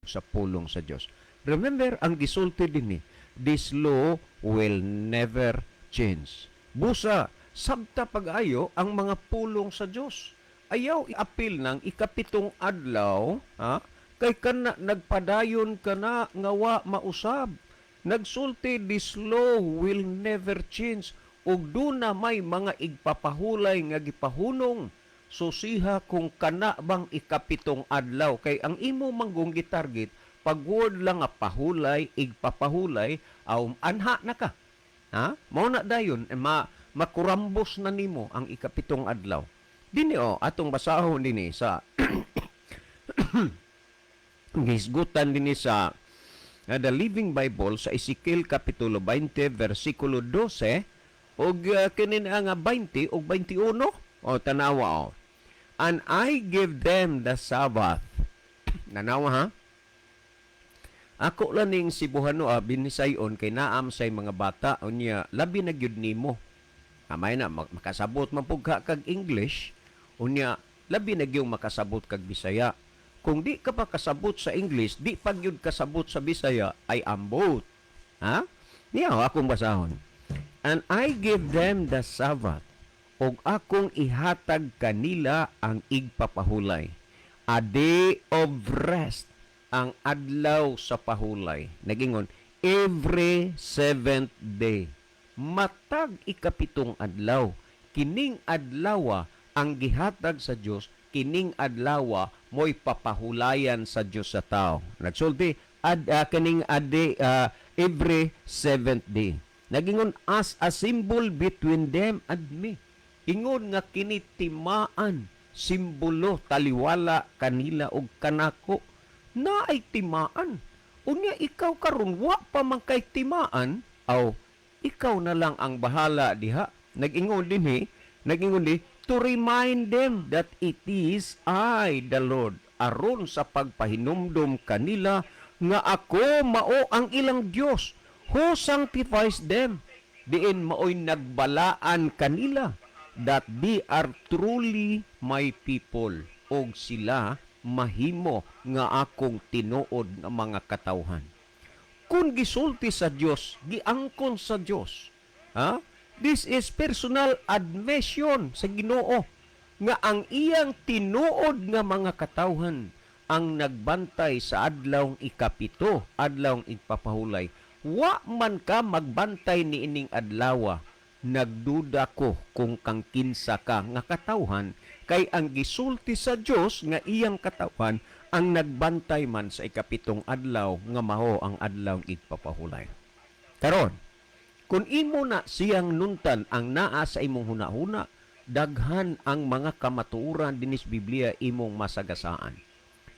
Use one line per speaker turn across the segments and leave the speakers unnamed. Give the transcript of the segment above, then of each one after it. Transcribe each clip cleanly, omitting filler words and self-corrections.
Sa pulong sa Dios. Remember, ang gisulti dinhi, this law will never change. Busa, sabta pag-ayo ang mga pulong sa Dios. Ayaw iapil ng ikapitong adlaw, ha? Kay kana nagpadayon ka na nga wa mausab. Nagsulti, this law will never change. Ug duna may mga igpapahulay nga gipahunong, susiha kung kana bang ikapitong adlaw, kay ang imo manggong gitarget pag word lang nga pahulay, igpapahulay, aw anha na ka, ha? Mao na dayon eh, ma makurambos na nimo ang ikapitong adlaw dinhi. O atong basahon dinhi sa gihisgutan dinhi sa The Living Bible sa Ezekiel kapitulo 20 versikulo 12 ug kini nga 20 ug 21. O tanawa o. "And I give them the Sabbath." Nanawa ha? Ako lang ning Cebuano ah, Binisayon, kay naam say mga bata, unya labi na gyud nimo. Amay na makasabot man pug ka kag English, unya labi na gyud makasabot kag Bisaya. Kung di ka pa kasabot sa English, di pa gyud kasabot sa Bisaya, ay ambot. Ha? Niya akong basahon. "And I give them the Sabbath, ug akong ihatag kanila ang igpapahulay. A day of rest, ang adlaw sa pahulay." Nagingon, "every seventh day." Matag ikapitong adlaw. Kining adlawa ang gihatag sa Dios, kining adlawa mo'y papahulayan sa Dios sa tao. Nagsulti, ad, kining a day, every seventh day. Nagingon, "as a symbol between them and me." Ingon nga kini timaan, simbolo, taliwala kanila og kanako. Naay timaan. Unya ikaw karon wa pa man kay timaan, aw ikaw na lang ang bahala diha. Nag-ingon dinhi, nag-ingon di, "to remind them that it is I the Lord," aron sa pagpahinumdom kanila nga ako mao ang ilang Dios, "who sanctifies them," diin maoy nagbalaan kanila, "that they are truly my people," og sila mahimo nga akong tinuod nga mga katawhan. Kung gisulti sa Dios, giangkon sa Dios, ha? This is personal admission sa Ginoo nga ang iyang tinuod nga mga katawhan ang nagbantay sa adlawng ikapito, adlawng ipapahulay. Wa man ka magbantay ni ining adlawa, nagduda ko kung kang kinsa ka nga katawhan, kay ang gisulti sa Dios nga iyang katawhan ang nagbantay man sa ikapitong adlaw nga mao ang adlaw igpapahulay. Karon, kung imo na siyang nuntan ang naa sa imong hunahuna, daghan ang mga kamatuoran dinis Biblia imong masagasaan.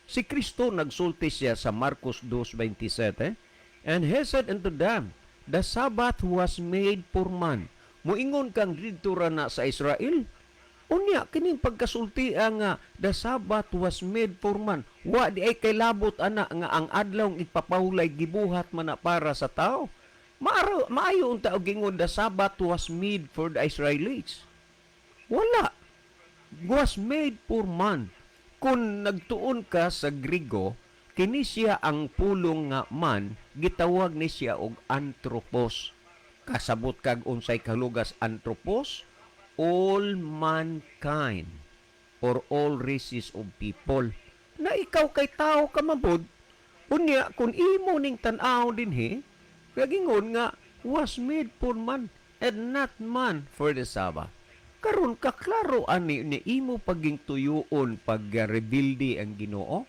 Si Kristo, nagsulti siya sa Marcos 2:27, "And he said unto them, the Sabbath was made for man." Muingon kang didto ra na sa Israel. Unya kining pagkasulti ang nga the Sabbath was made for man. Wa di ay kay labot ana nga ang adlaw ipapahulay gibuhat man na para sa tao. Maaro maayo unta og ingon the Sabbath was made for the Israelites. Wala. Was made for man. Kung nagtuon ka sa Grigo, kini siya ang pulong nga man, gitawag ni siya og anthropos. Kasabot kag unsay kalugas anthropos? All mankind or all races of people. Na ikaw kay tao ka man pod. Unya kung imo ning tan-aw dinhi, kagingon nga was made for man and not man for the Sabbath. Karon kaklaro ani ni imo paging tuyuon pag rebelde ang Ginoo.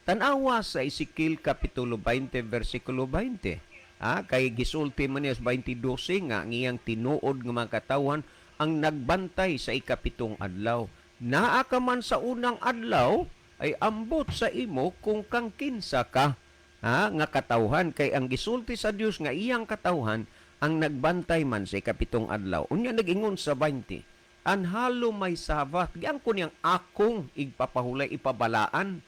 Tan-awa sa Ezekiel kapitulo 20 versikulo 20. Ah, kay gisulti man niya sa 20:12 nga ang iyang tinuod nga mga katawhan ang nagbantay sa ikapitong adlaw. Naa ka man sa unang adlaw, ay ambot sa imo kung kang kinsa ka ha, nga katawhan, kay ang gisulti sa Dios nga iyang katawhan ang nagbantay man sa ikapitong adlaw. Unya nag-ingon sa 20, "And hallow my Sabbath." Giangkon niyang akong igpapahulay, ipabalaan.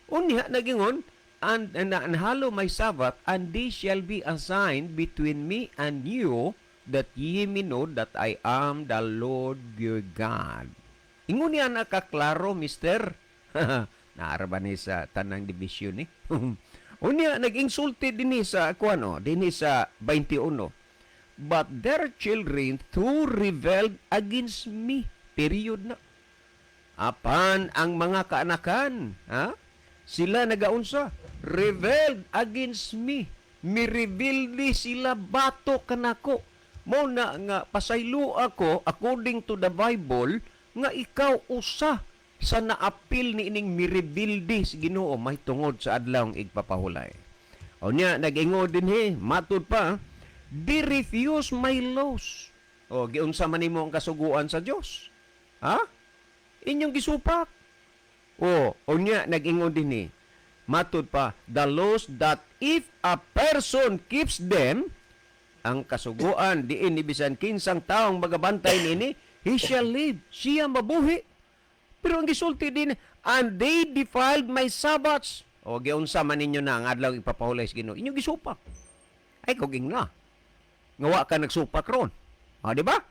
Unya nagingon, and "hallow my Sabbath, and this shall be a sign between me and you, that ye may know that I am the Lord your God." Ingon niya nakaklaro, mister. Naara ba ni sa tanang division ni? Unya nag-insulti dinhi sa kuan oh, dinhi sa 21. "But their children too rebelled against me." Period na. Apan ang mga kaanakan, ha? Sila nagaunsa? Rebelled against me. Mirebelde sila batok kanako. Mao na nga pasaylo ako according to the Bible nga ikaw usa sa naapil ni ining mirebelde sa Ginoo mahitungod sa adlawng igpapahulay. O niya nag-ingon dinhi, matud pa, "They refuse my laws." O giunsa man nimo ang kasuguan sa Dios? Ha? Inyong gisupak. O, unya nag-ingon dinhi. Matud pa, "The laws that if a person keeps them," ang kasuguan diin ni bisan kinsang taong magabantay niini, "he shall live." Siya mabuhi. Pero ang gisulti din, "And they defiled my Sabbaths." O giunsa man ninyo na ang adlaw ipapahulay sa Ginoo. Inyong gisupak. Ay kuging na. Nga wa ka nagsupak ron. O, di ba?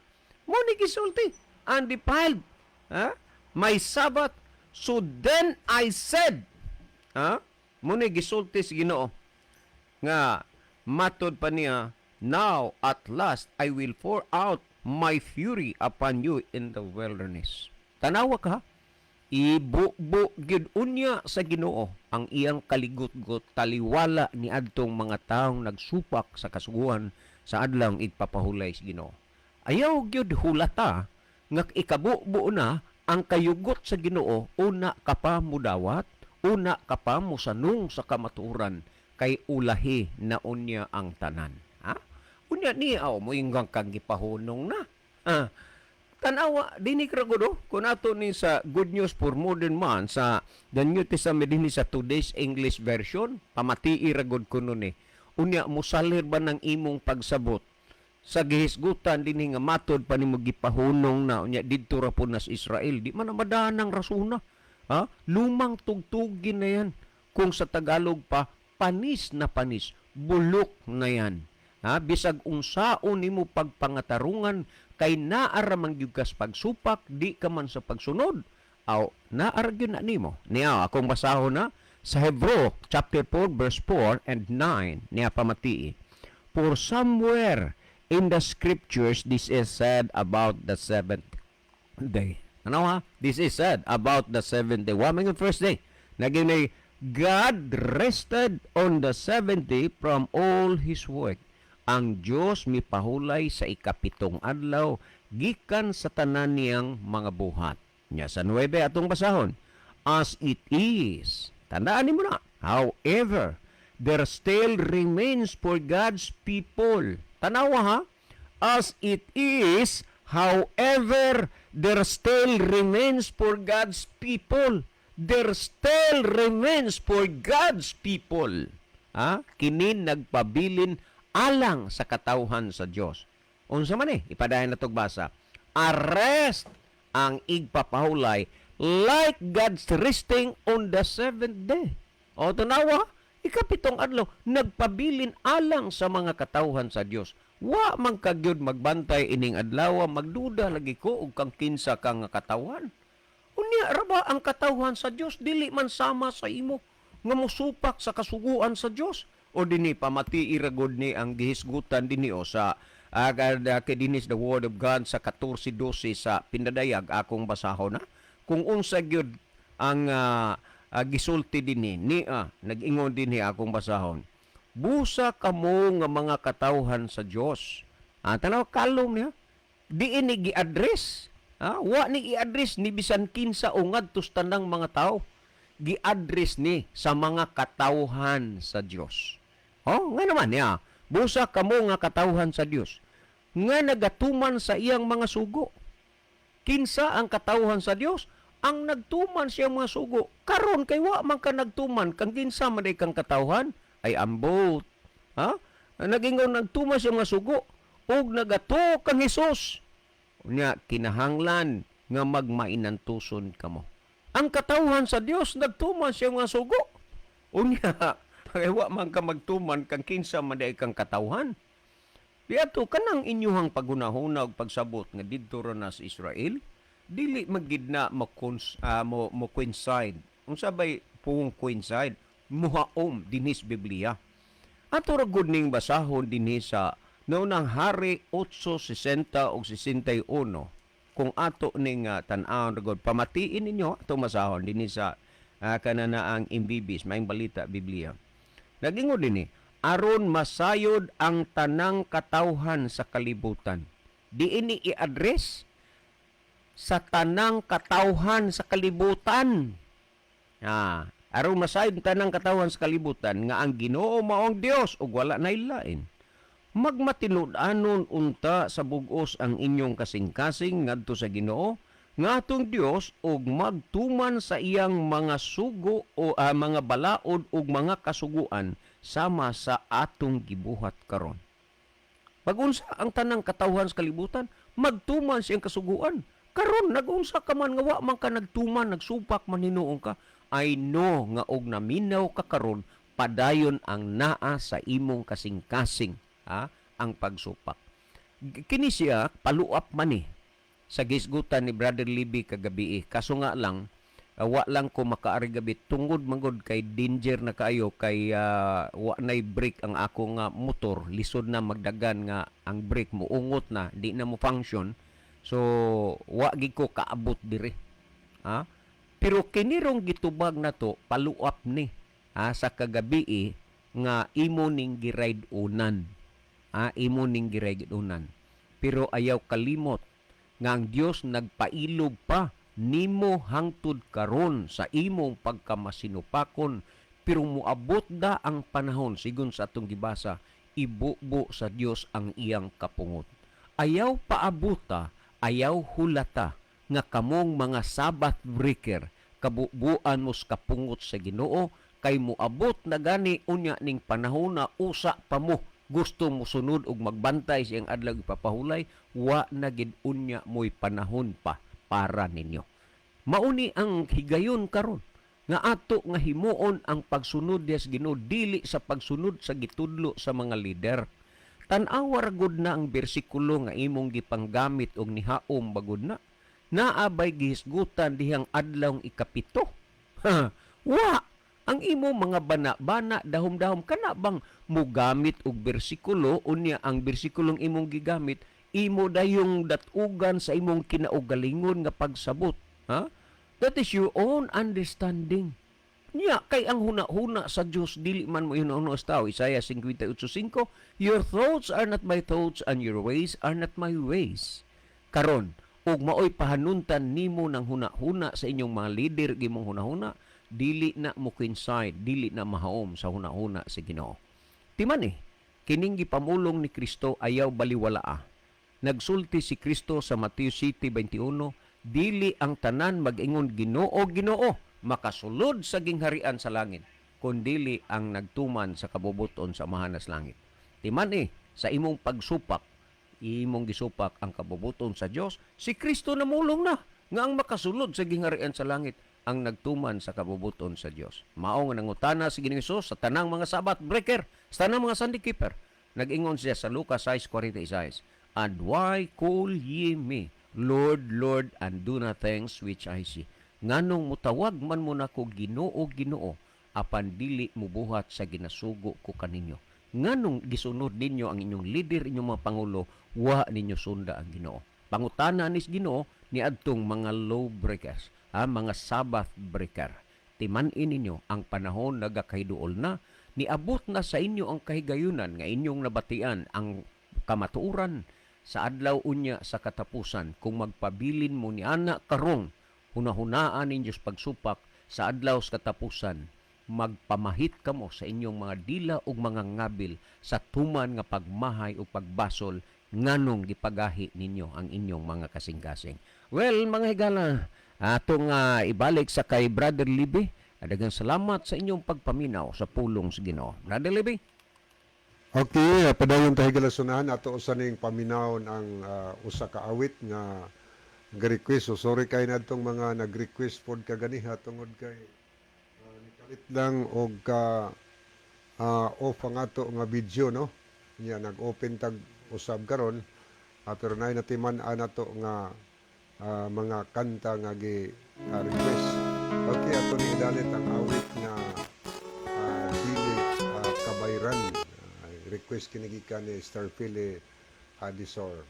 Mao ni gisulti. "And defiled, ha, my Sabbath. So then I said," ha? Mao ni gisulti sa Ginoo nga matod pa niya, "Now at last I will pour out my fury upon you in the wilderness." Tanawa ka, ibubo gyud unya sa Ginoo ang iyang kaligutgot taliwala ni adtong mga taong nagsupak sa kasuguan sa adlawng igpapahulay sa Ginoo. Ayaw gyud hulata nga ikabubo na ang kayugot sa Ginoo, una ka pa mudawat, una ka pa mosanong sa kamatuoran kay ulahi na unya ang tanan. Ha? Unya ni aw moinggang kang gipahunong na. Ah, tanawa dinhi ra gud oh. Kung ato ni sa Good News for Modern Man sa The New Testament dinhi sa Today's English Version, pamatii ra gud kuno ni. Unya mosalir ba ng imong pagsabot sa gihisgutan dinhi nga matod pa nimo gipahunong na unya didto ra po nas Israel? Di man na madanang rasuna, ha? Lumang tugtugin na yan. Kung sa Tagalog pa, panis na panis, bulok na yan, ha? Bisag unsaon nimo pagpangatarungan kay naa ra man gyud kas pagsupak, di ka man sa pagsunod, aw naa ra gyud na nimo. Niya akong basahon na sa Hebrew chapter 4 verse 4 and 9. Niya pamatii. "For somewhere in the scriptures this is said about the seventh day." Ano ha? This is said about the seventh day. Wa man yung first day. Naging may "God rested on the seventh day from all his work." Ang Diyos mipahulay sa ikapitong adlaw gikan sa tanan niyang mga buhat. Nya sa 9 atong basahon. "As it is." Tandaan nimo na. "However, there still remains for God's people." Tanawa ha. "As it is, however, there still remains for God's people." There still remains for God's people. Ha? Kini nagpabilin alang sa katawhan sa Dios. Unsa man eh? Ipadayon na basa. "A rest," ang igpapahulay, "like God's resting on the seventh day." O tanawa, ikapitong adlaw nagpabilin alang sa mga katawhan sa Dios. Wa man kagyud magbantay ining adlaw, magduda lagi ko og kang kinsa ka nga katawhan. Unya ra ba ang katawhan sa Dios dili man sama sa imo nga mosupak sa kasuguan sa Dios? O dinhi pamatii ra gud ni ang gihisgutan dinhi o sa kay dinhi the word of God sa 14:12 sa pinadayag, akong basahon na kung unsa gyud ang gisulti dinhi. Nia nag-ingon dinhi, akong basahon: "Busa kamo nga mga katawhan sa Dios." Tanaw kalom niya, diin ni gi-address, ha? Wa ni i-address ni bisan kinsa o ngadto sa tanang mga tao. Gi-address ni sa mga katawhan sa Dios. Oh, nga naman niya. "Busa kamo nga katawhan sa Dios nga nagatuman sa iyang mga sugo." Kinsa ang katawhan sa Dios? Ang nagtuman sa iyang mga sugo. Karon kay wa man ka nagtuman, kang kinsa man kang katawhan? Ay ambot. Ha? Nagingon nagtuman sa mga sugo ug nagatuo kang Hesus. Unya kinahanglan nga magmainantuson kamo. Ang katawhan sa Dios nagtuman sa iyang mga sugo. Unya kay wa man ka magtuman, kang kinsa man diay kang katawhan? Diato kanang inyuhang paghunahuna ug pagsabot nga didto ra na sa Israel, dili magid na mo mo coincide. Unsa bay puhong coincide? Muhaom dinhi sa Biblia. Ato ra gud ning basahon dinhi sa Naunang Hari 8:60 ug 61. Kung ato ning tan-awon ra gud, pamatiin ninyo ato masahon dinhi sa kanana ang MBBs, Maayong Balita Biblia. Nagingon dinhi, aron masayod ang tanang katawhan sa kalibutan. Di ini i-address sa tanang katawhan sa kalibutan. Aron masayod ang tanang katawhan sa kalibutan nga ang Ginoo mao ang Dios ug wala nay lain. Magmatinud-anon unta sa bug-os ang inyong kasing-kasing ngadto sa Ginoo nga atong Dios ug magtuman sa iyang mga sugo o mga balaod ug mga kasuguan sama sa atong gibuhat karon. Pag-unsa ang tanang katawhan sa kalibutan, magtuman sa iyang kasuguan. Karon nag-unsa ka man nga wa man ka nagtuman, nagsupak man hinuon ka, I know nga og naminaw ka karon, padayon ang naa sa imong kasing-kasing, ha, ang pagsupak. Kini siya paluap man ni sa gisgutan ni Brother Libby kagabi. Kaso nga lang, wa lang ko makaari gabi tungod mangod kay danger na kaayo kay wa nay brake ang ako nga motor, lisod na magdagan nga ang brake mo ungot na, di na mo function, so wa gid ko kaabot diri, ha. Pero kinirong gitubag na to, paluap ni, ha, sa kagabi nga imo ning giride unan, ha, imo ning giride unan. Pero ayaw kalimot nga ang Dios nagpailob pa nimo hangtod karon sa imong pagkamasinupakon, pero moabot da ang panahon, sigon sa atong gibasa, ibubo sa Dios ang iyang kapungot. Ayaw paabuta, ayaw hulata nga kamong mga Sabbath breaker kabubuan mo sa kapungot sa Ginoo, kay moabot na gani unya ning panahon na usa pa mo gusto mo sunod og magbantay sa iyang adlaw ipapahulay, wa na gid unya mo'y panahon pa para ninyo. Mauni ang higayon karon nga ato nga himuon ang pagsunod diha sa Ginoo, dili sa pagsunod sa gitudlo sa mga lider. Tan-awa ra gud na ang bersikulo nga imong gipanggamit og nihaom bagud na. Naa bay gihisgutan dihang adlawng 7? Ha, wa ang imo mga bana-bana, dahom-dahom kana bang mugamit og bersikulo, unya ang bersikulong imong gigamit imo dayong datugan sa imong kinaugalingon nga pagsabot, ha? That is your own understanding. Nya kay ang huna-huna sa Dios dili man mo huna-huna sa tao. Isaiah 58:5, "Your thoughts are not my thoughts and your ways are not my ways." Karon ug maoy pahanuntan nimo ng huna-huna sa inyong mga leader, gimong huna-huna dili na mo coincide, dili na mahaom sa huna-huna sa Ginoo. Timan eh, kining gipamulong ni Kristo, ayaw baliwalaa. Nagsulti si Kristo sa Mateo 7:21, "Dili ang tanan mag-ingon, 'Ginoo, Ginoo,' makasulod sa gingharian sa langit, kundili ang nagtuman sa kabubuton sa Amahan sa langit." Timan eh, sa imong pagsupak, imong gisupak ang kabubuton sa Dios. Si Kristo namulong na nga ang makasulod sa gingharian sa langit ang nagtuman sa kabubuton sa Dios. Mao nga nangutana si Ginoong Hesus sa tanang mga Sabbath breaker, sa tanang mga Sunday keeper. Nag-ingon siya sa Lucas 6:46, "And why call ye me Lord, Lord, and do not things which I say?" Nganong mutawag man mo nako Ginoo, Ginoo, apan dili mubuhat sa ginasugo ko kaninyo? Nganong gisunod ninyo ang inyong leader, inyong mga pangulo, wa ninyo sunda ang Ginoo? Pangutana nis Ginoo niadtong mga law breakers, ha, mga Sabbath breaker. Timan-in ninyo ang panahon nagakahiduol na, niabot na sa inyo ang kahigayunan nga inyong nabatian ang kamatuoran. Sa adlaw unya sa katapusan, kung magpabilin mo ni ana karong hunahunaan ninyo sa pagsupak, sa adlaw sa katapusan magpamahit kamo sa inyong mga dila ug mga ngabil sa tuman nga pagmahay o pagbasol, nganong gipagahi ninyo ang inyong mga kasing-kasing. Well, mga higala, atong ibalik sa kay Brother Libby. Daghang salamat sa inyong pagpaminaw sa pulong sa Ginoo. Brother Libby.
Okay, padayon tayo galasunahan ato usa ning paminawon ang usa ka awit nga request. So sorry kay nadtong mga nag-request pod kaganiha tungod kay nikalit lang og ka off ang ato nga video, no. Nya nag-open tag usab karon, pero nay natiman-an nato nga mga kanta nga gi request. Okay, ato ni idalit ang awit nga dili kabayran. Request kini gikan ni Star Philly Adisor.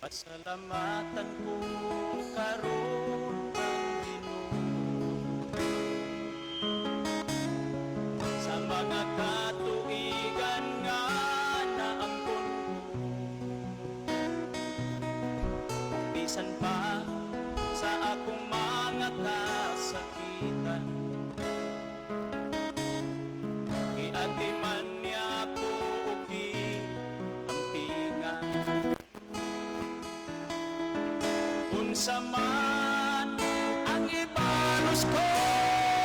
Pasalamatan ko karon ang Ginoo sa mga katuigan nga naangkon ko. Bisan pa sa akong mga kasakitan, giatiman niya ako og giampingan. Unsa man ang ibalos ko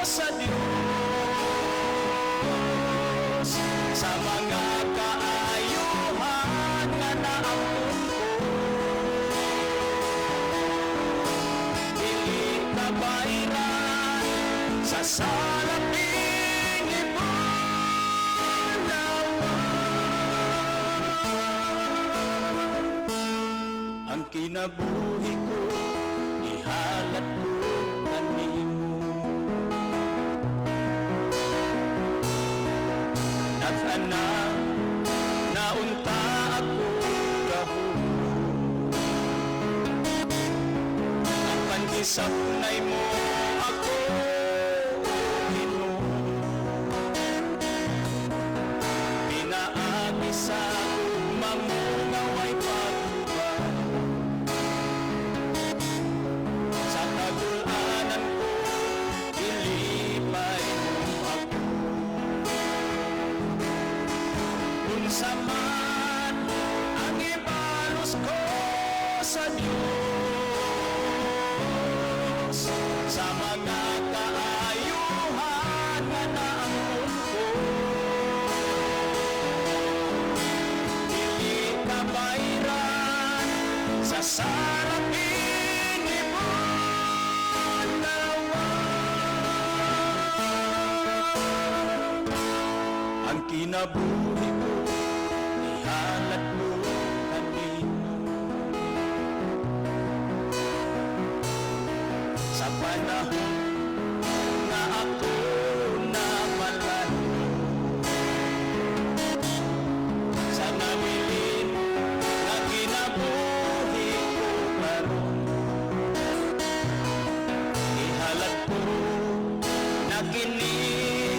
sa Dios sa mga kaayuhan nga naangkon ko, dili kabayran sa salaping ibulawan. Ang kinabuhi ko, ihalat ko kanimo. Nag-ana, naunta ako gahum. Apan gisapnay mo ako, Ginoo. Pinaagi sa mamungaway paghuba. Sa kagulanan ko, ilipay mo ako. Unsa man ang ibalos ko sa Diyos sa mga kaayuhan nga naangkon ko, dili kabayran sa salaping ibulawan. Ang kinabuhi ko, ihalat ko kanimo. Sa panahon nga ako namalano, sa nabilin nga kinabuhi ko karon, ihalat ko na kini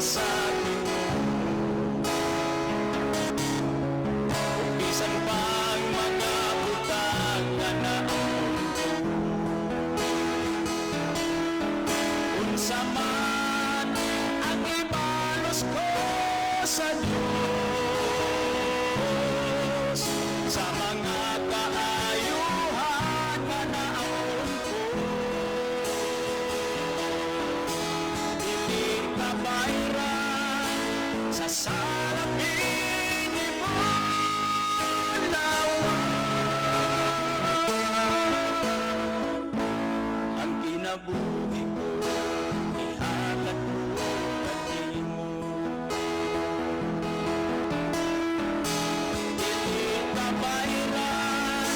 sa Ginoo. Bisan pang mga butang nga naangkon ko, unsa man ang ibalos ko sa Diyos sa mga kaayuhan nga naangkon ko, dili kabayran sa salaping ibulawan. Ang kinabuhi ko, ihalat ko kanimo. Dili kabayran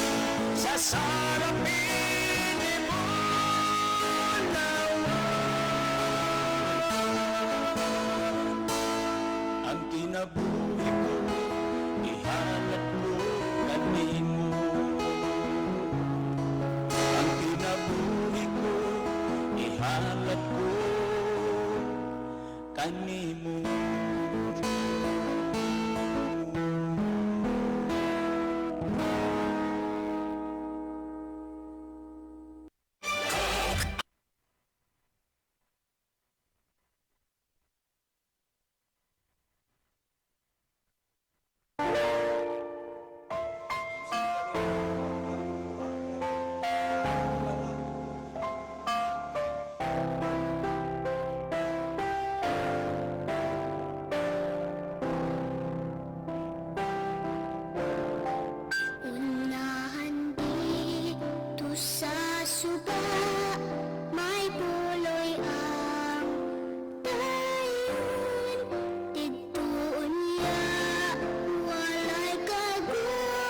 sa salaping ibulawan. Ang kinabuhi ko, ihalat ko kanimo. Ang kinabuhi ko, ihalat ko kanimo.
Unahan dito sa suba, may puloy ang dayon. Didto unya, walay kagulangan.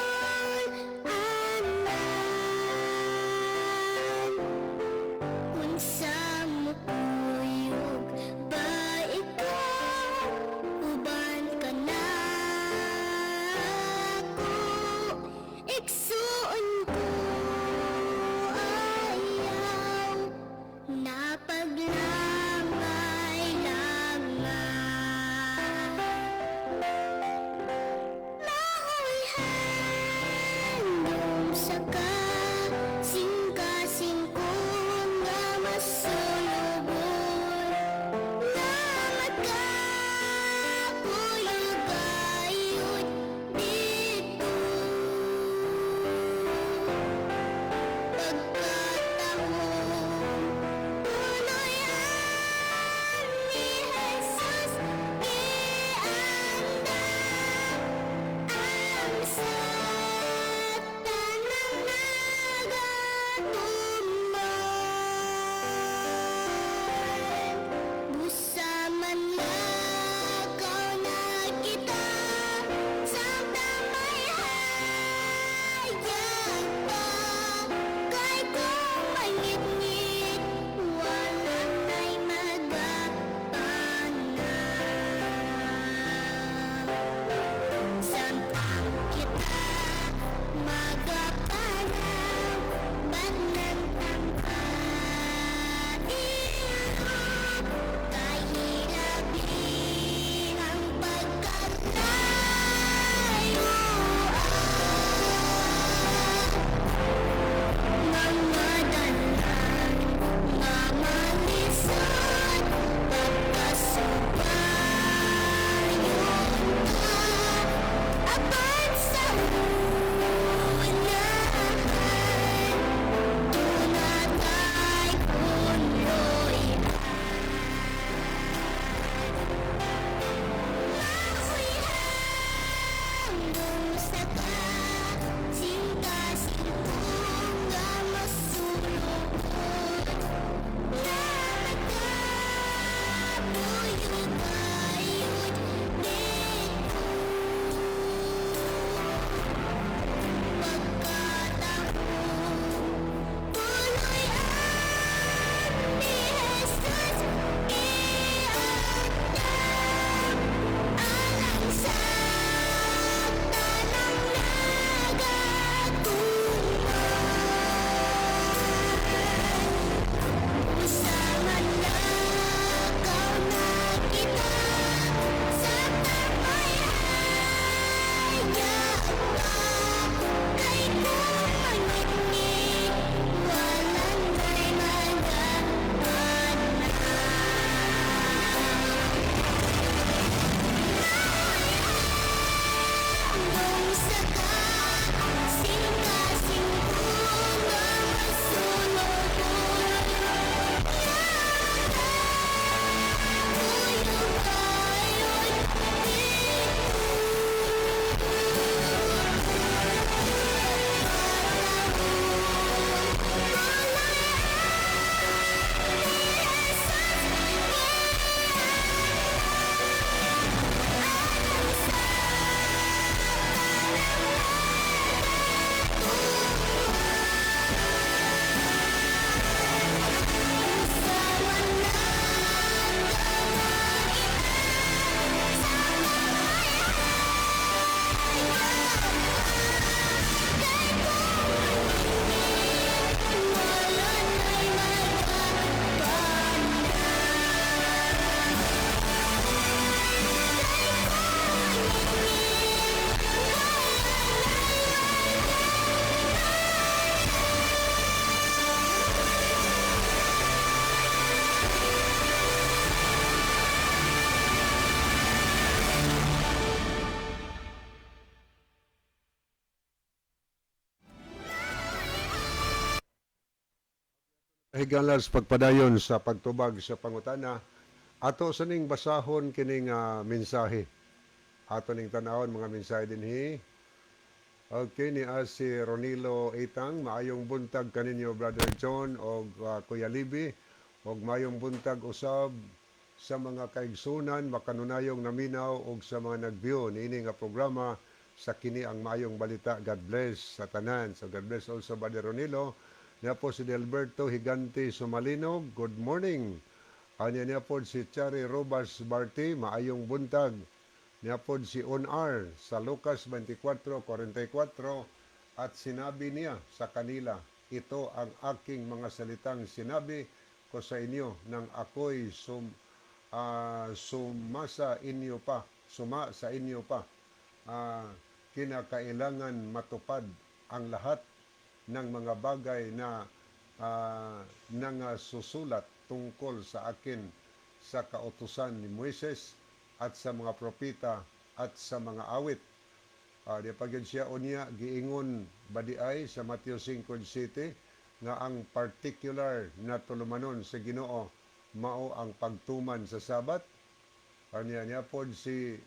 Higalas, pagpadayon sa pagtubag sa pangutana, ato sa ning basahon kining mensahe. Ato ning tanawon mga mensahe dinhi. Okay, ni si Ronilo Itang, maayong buntag kaninyo, Brother John og Kuya Libi, og maayong buntag usab sa mga kaigsunan makanunayong naminaw og sa mga nag-view niini nga programa sa Kini ang Maayong Balita. God bless sa tanan. So God bless also, Brother Ronilo. Niya po si Delberto Higante Sumalino, good morning. Anya niya po si Chari Robas Barty, maayong buntag. Niya po si Onar sa Lucas 24:44, "At sinabi niya sa kanila, ito ang aking mga salitang sinabi ko sa inyo nang ako'y sumasa inyo pa, suma sa inyo pa. Kinakailangan matupad ang lahat ng mga bagay na nangasusulat tungkol sa akin sa kautusan ni Moises at sa mga propeta at sa mga awit." Di pa gyud siya unya giingon ba di ay sa Matthew 5:7 nga ang particular na tulumanon sa Ginoo mao ang pagtuman sa Sabat. Anya niya pod si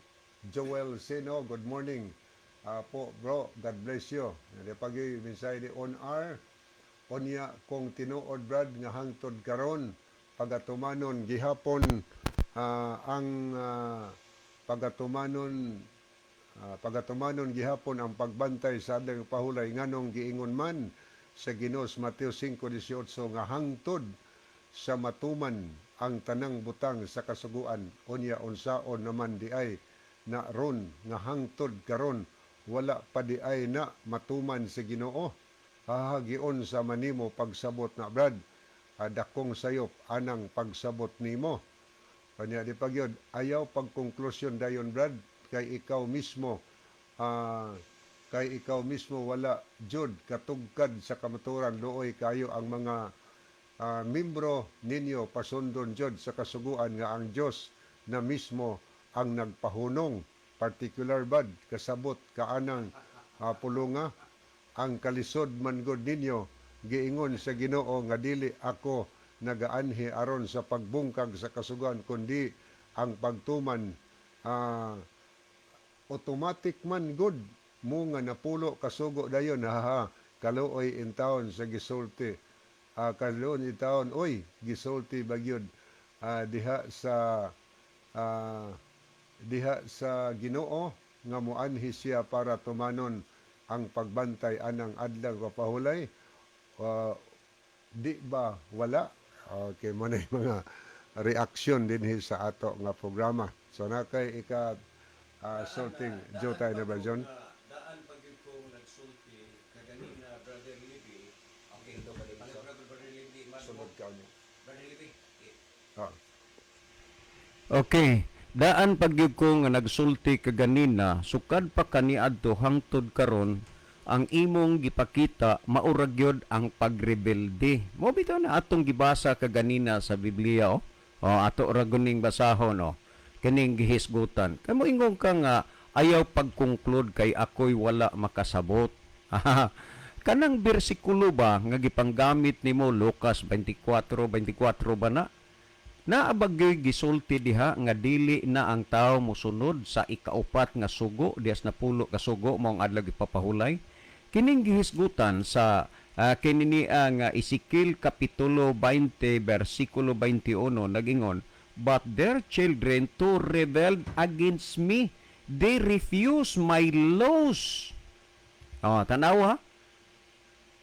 Joel Seno, good morning po bro, God bless you. Di pa gyud mensahe ni On R. Unya kung tinuod, Brad, nga hangtod karon pagatumanon gihapon ang pagatumanon gihapon ang pagbantay sa adlaw pahulay, nganong giingon man sa Ginoo sa Mateo 5:18 nga hangtod sa matuman ang tanang butang sa kasuguan? Unya unsaon naman di ay na ron nga hangtod karon wala pa di ay na matuman sa Ginoo? Hahagion sa manimo pagsabot na, Brad. Dakong sayop anang pagsabot nimo. Kanya di pagyod, ayaw pagkonklusyon dayon, Brad, kay ikaw mismo wala jud katugkad sa kamaturan. Luoy kayo ang mga membro ninyo, pasundon jud sa kasuguan nga ang Dios na mismo ang nagpahunong. Particular bad kasabot kaanang pulunga? Ang kalisod man gud ninyo, giingon sa Ginoo nga dili ako nagaanhi aron sa pagbungkag sa kasuguan kundi ang pagtuman. Automatic man gud mo nga napulo kasugo dayon. Ha, kaluoy intawon sa gisulti, kaluoy intawon oy gisulti bagyod diha sa Ginoo nga muanhi siya para tumanon ang pagbantay anang adlaw kapahulay. Di ba wala? Okay mo na yung mga reaksyon dinhi sa ato nga programa. So na kay ika sulting jutay na ba, John?
Daan pag yun kong nagsulti kaganina, Brother Libby. Okay, ito ba din? Brother Libby,
Sunod ka niya.
Brother Libby.
Ah.
Okay. Daan pag gyud ko nga nagsulti kaganina, sukad pa kaniadto hangtod karon, ang imong gipakita maura gyud ang pagrebelde. Mo bitaw na atong gibasa kaganina sa Biblia oh. Oh, ato ra guning basahon oh. Kining gihisgutan. Kay mo ingon ka nga ayaw pag-conclude kay ako'y wala makasabot. Kanang bersikulo ba nga gipanggamit nimo, Lucas 24:24 ba na? Naa ba gyoy gisulti diha nga dili na ang tao mosunod sa ikaupat nga sugo, dias na 10 ka sugo mao ang adlaw gipapahulay? Kining gihisgutan sa kini niya nga Ezekiel kapitulo 20 bersikulo 21 nagingon, "But their children too rebelled against me. They refuse my laws." Oh, tanawa.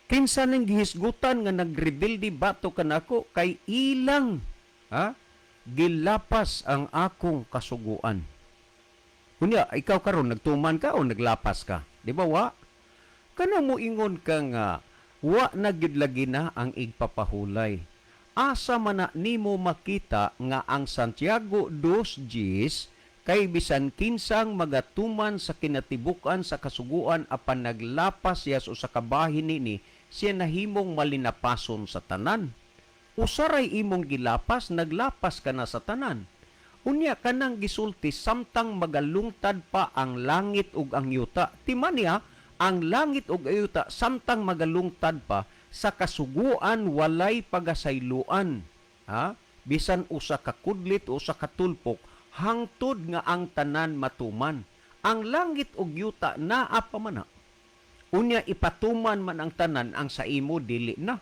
Kinsa nang gihisgutan nga nagrebelde batok kanako kay ilang ha gilapas ang akong kasuguan. Kunya ikaw karon nagtuman ka o naglapas ka? Di ba wa? Kana mo ingon ka nga wa na gyud lagi na ang igpapahulay. Asa man na nimo makita nga ang Santiago 2:10 kay bisan kinsang magatuman sa kinatibuk-an sa kasuguan apan naglapas siya sa usa ka bahin nini, siya nahimong malinapason sa tanan? Usaray imong gilapas, naglapas ka na sa tanan. Unya kanang gisulti samtang magalungtad pa ang langit ug ang yuta. Timan niya, ang langit ug ang yuta samtang magalungtad pa. Sa kasuguan walay pagasayloan, ha, bisan usa ka kudlit o usa ka tulpok hangtod nga ang tanan matuman. Ang langit ug yuta naa pa man na. Unya ipatuman man ang tanan, ang sa imo dili na.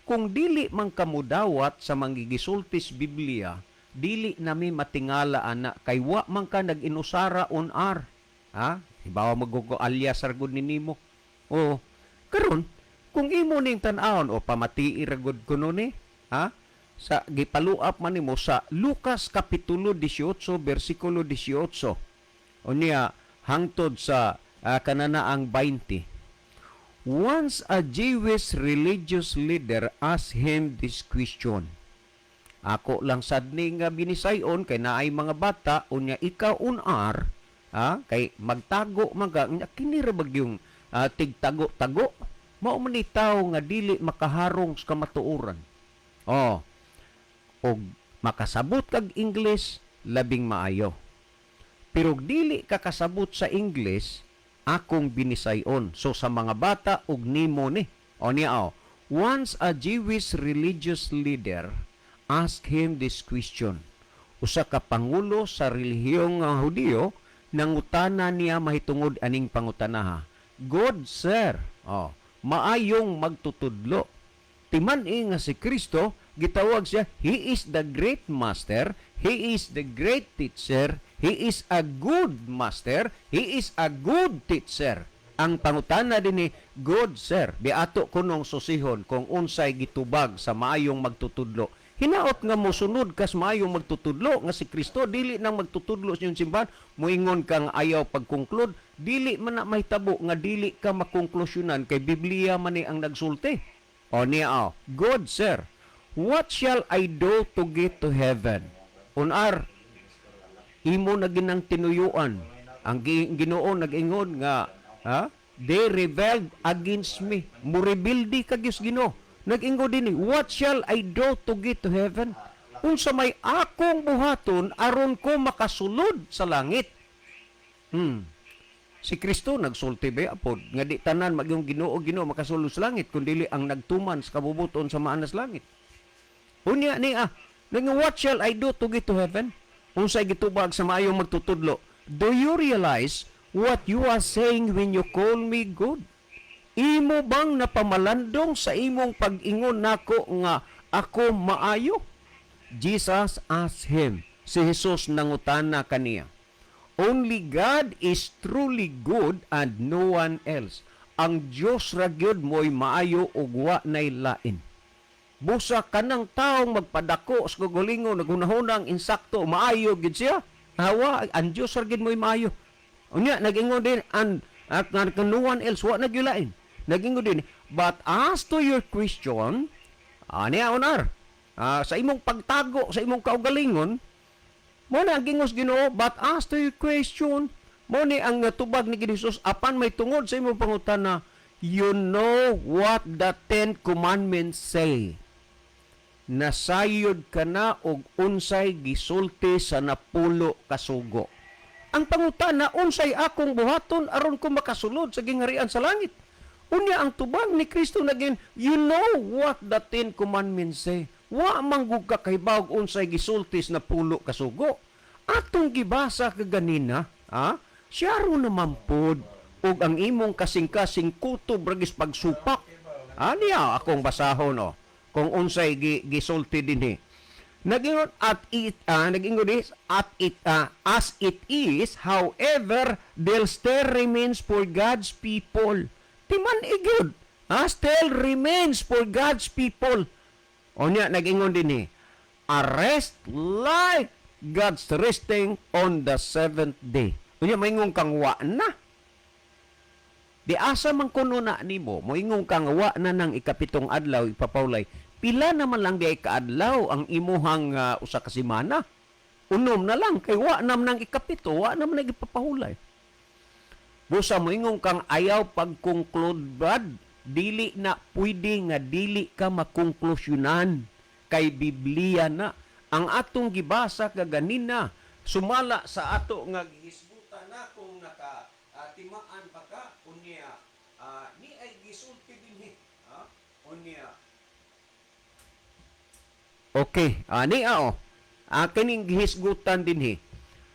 Kung dili man kamudawat sa manggigisultis Biblia, dili nami matingala ana kay wa man ka nag-inusara on ar. Ha? Hibawa magugo alias ra gud ni nimo. O karon kung imo ning tan-awon o pamatii ra gud kuno ni, ha? Sa gipaluap man nimo sa Lucas kapitulo 18 bersikulo 18. Unya hangtod sa kananaang 20. Once a Jewish religious leader asked him this question. Ako lang sad ni nga binisayon kay naay mga bata, unya ikaw unar, ha, kay magtago man ka, unya kini ra bag yung tigtago-tago, mao man ni tawo nga dili makaharong sa kamatuoran. Oh. Og makasabot kag English, labing maayo. Pero dili ka kasabot sa English, akong binisayon. So sa mga bata og nimo ni. O niya o. Once a Jewish religious leader asked him this question. Usa ka pangulo sa relihiyong Hudiyo nangutana niya mahitungod aning pangutanaha. "Good sir," oh, maayong magtutudlo. Timan-i nga si Kristo gitawag siya, he is the great master, he is the great teacher, he is a good master, he is a good teacher. Ang pangutana dinhi, "Good sir," biato kunong susihon kung unsay gitubag sa maayong magtutudlo. Hinaot nga mosunod kas maayong magtutudlo nga si Kristo, dili nang magtutudlo sa inyong simbahan, moingon kang ayaw pagkonklud, dili man na mahitabo nga dili ka makonklusyonan kay Biblia man ni ang nagsulti. O niya o, "Good sir, what shall I do to get to heaven?" Unar, imo na ginang tinuyuan. Ang Ginoo nag-ingon nga, ha? "They rebelled against me." Murebildi ka gyud Ginoo. Nag-ingon dinhi, "What shall I do to get to heaven?" Unsa may akong buhaton aron ko makasulod sa langit? Si Kristo nagsulti ba apod nga di tanan magyong Ginoo, Ginoo makasulod sa langit kundi ang nagtuman sa kabubuton sa Amahan sa langit. Unya ni ah, nang "What shall I do to get to heaven?" Unsay gitubag sa maayong magtutudlo? "Do you realize what you are saying when you call me good?" Imo bang napamalandong sa imong pag-ingon nako nga ako maayo? Jesus asked him. Si Jesus nangutana kaniya. Only God is truly good and no one else. Ang Dios ra gyud mo'y maayo ug wa nay lain. Busa kanang taong magpadako sa kaugalingon, naghunahunang insakto, maayo gid siya. Hawa, ang Dios ra gid mo'y maayo. Unya nag-ingon din and at nga no one else, wa na gyud lain. Nag-ingon din, "But as to your question," ani onar, sa imong pagtago sa imong kaugalingon, mo na ang gingos Ginoo, "But as to your question," mo ni ang tubag ni Jesus, apan may tungod sa imong pangutana, "You know what the Ten Commandments say." Nasayod ka na og unsay gisulti sa napulo kasugo. Ang pangutana, unsay akong buhaton aron ko makasulod sa gingharian sa langit? Unya ang tubag ni Kristo naging, "You know what the Ten Commandments say." Wa manggug ka kahibawog unsay gisulti sa napulo kasugo. Atong gibasa kaganina, ha? Siyaro naman pod ug ang imong kasing-kasing kutob ragis pagsupak. Aniya akong basahon oh kung unsay gisulti dinhi. Nag-ingon at it nag-ingon is at it "As it is, however, there still remains for God's people." Timan igud. Still remains for God's people. Unya nag-ingon dinhi, "A rest like God's resting on the seventh day." Unya maingon kang wa na. Di asa man kuno na nimo, moingon kang wa na nang ikapitong adlaw ipapawlay. Pila naman lang di ay kaadlaw ang imuhang usa ka semana? Unom na lang kay wa nam nang ikapito, wa naman nang ipapahulay. Busa moingon kang ayaw pagkonclude, brad, dili na pwede nga dili ka makonklusyonan kay Biblia na ang atong gibasa kaganina, sumala sa ato nga gihisgutan na kung naka timaan pa ka. Unya ni ay gisulti dinhi, ha? Unya. Okay, ani oh. Kining gihisgutan dinhi.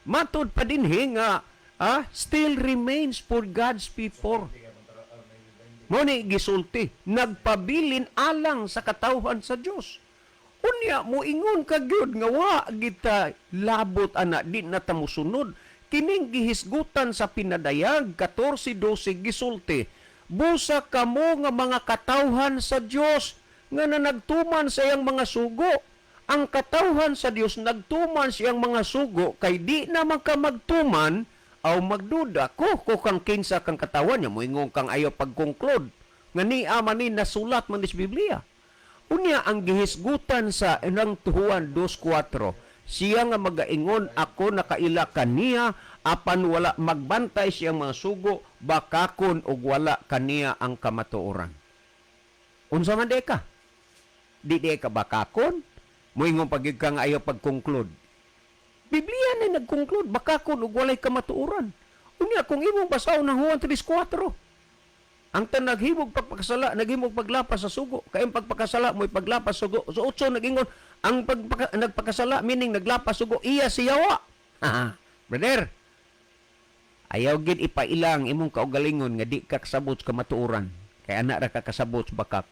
Matud pa dinhi nga still remains for God's people. Mao ni gisulti, nagpabilin alang sa katawhan sa Dios. Unya moingon ka gyud nga wa kita labot ana, di na ta mosunod. Kining gihisgutan sa Pinadayag 14:12 gisulti, "Busa kamo nga mga katawhan sa Dios nga nanagtuman sa iyang mga sugo." Ang katawhan sa Dios nagtuman sa iyang mga sugo, kay di naman ka magtuman aw magduda ko kang kinsa kang katawan niya, moingon kang ayaw pag-conclude nga ni ama ni nasulat man sa Biblia. Unya ang gihisgutan sa unang Juan 2:4, siya nga magaingon, "Ako nakaila kaniya," apan wala magbantay siyang mga sugo, bakakon og wala kaniya ang kamatuoran. Unsa man di ka? Di ka bakakon? Moingon pag ka nga ayaw pag-conclude. Biblia na nag-conclude, bakakon og walay kamatuoran. Unya kung imong basahon ng Juan 3:4, ang tan naghimog pagpakasala, naghimog paglapas sa sugo. Kay ang pagpakasala mo'y paglapas sa sugo. So 8 nagingon, ang nagpakasala, meaning naglapas sugo, iya si yawa. Brother, ayaw gid ipailang imong kaugalingon nga di ka kasabot sa kamatuoran. Kay ana ra ka kasabot sa bakak.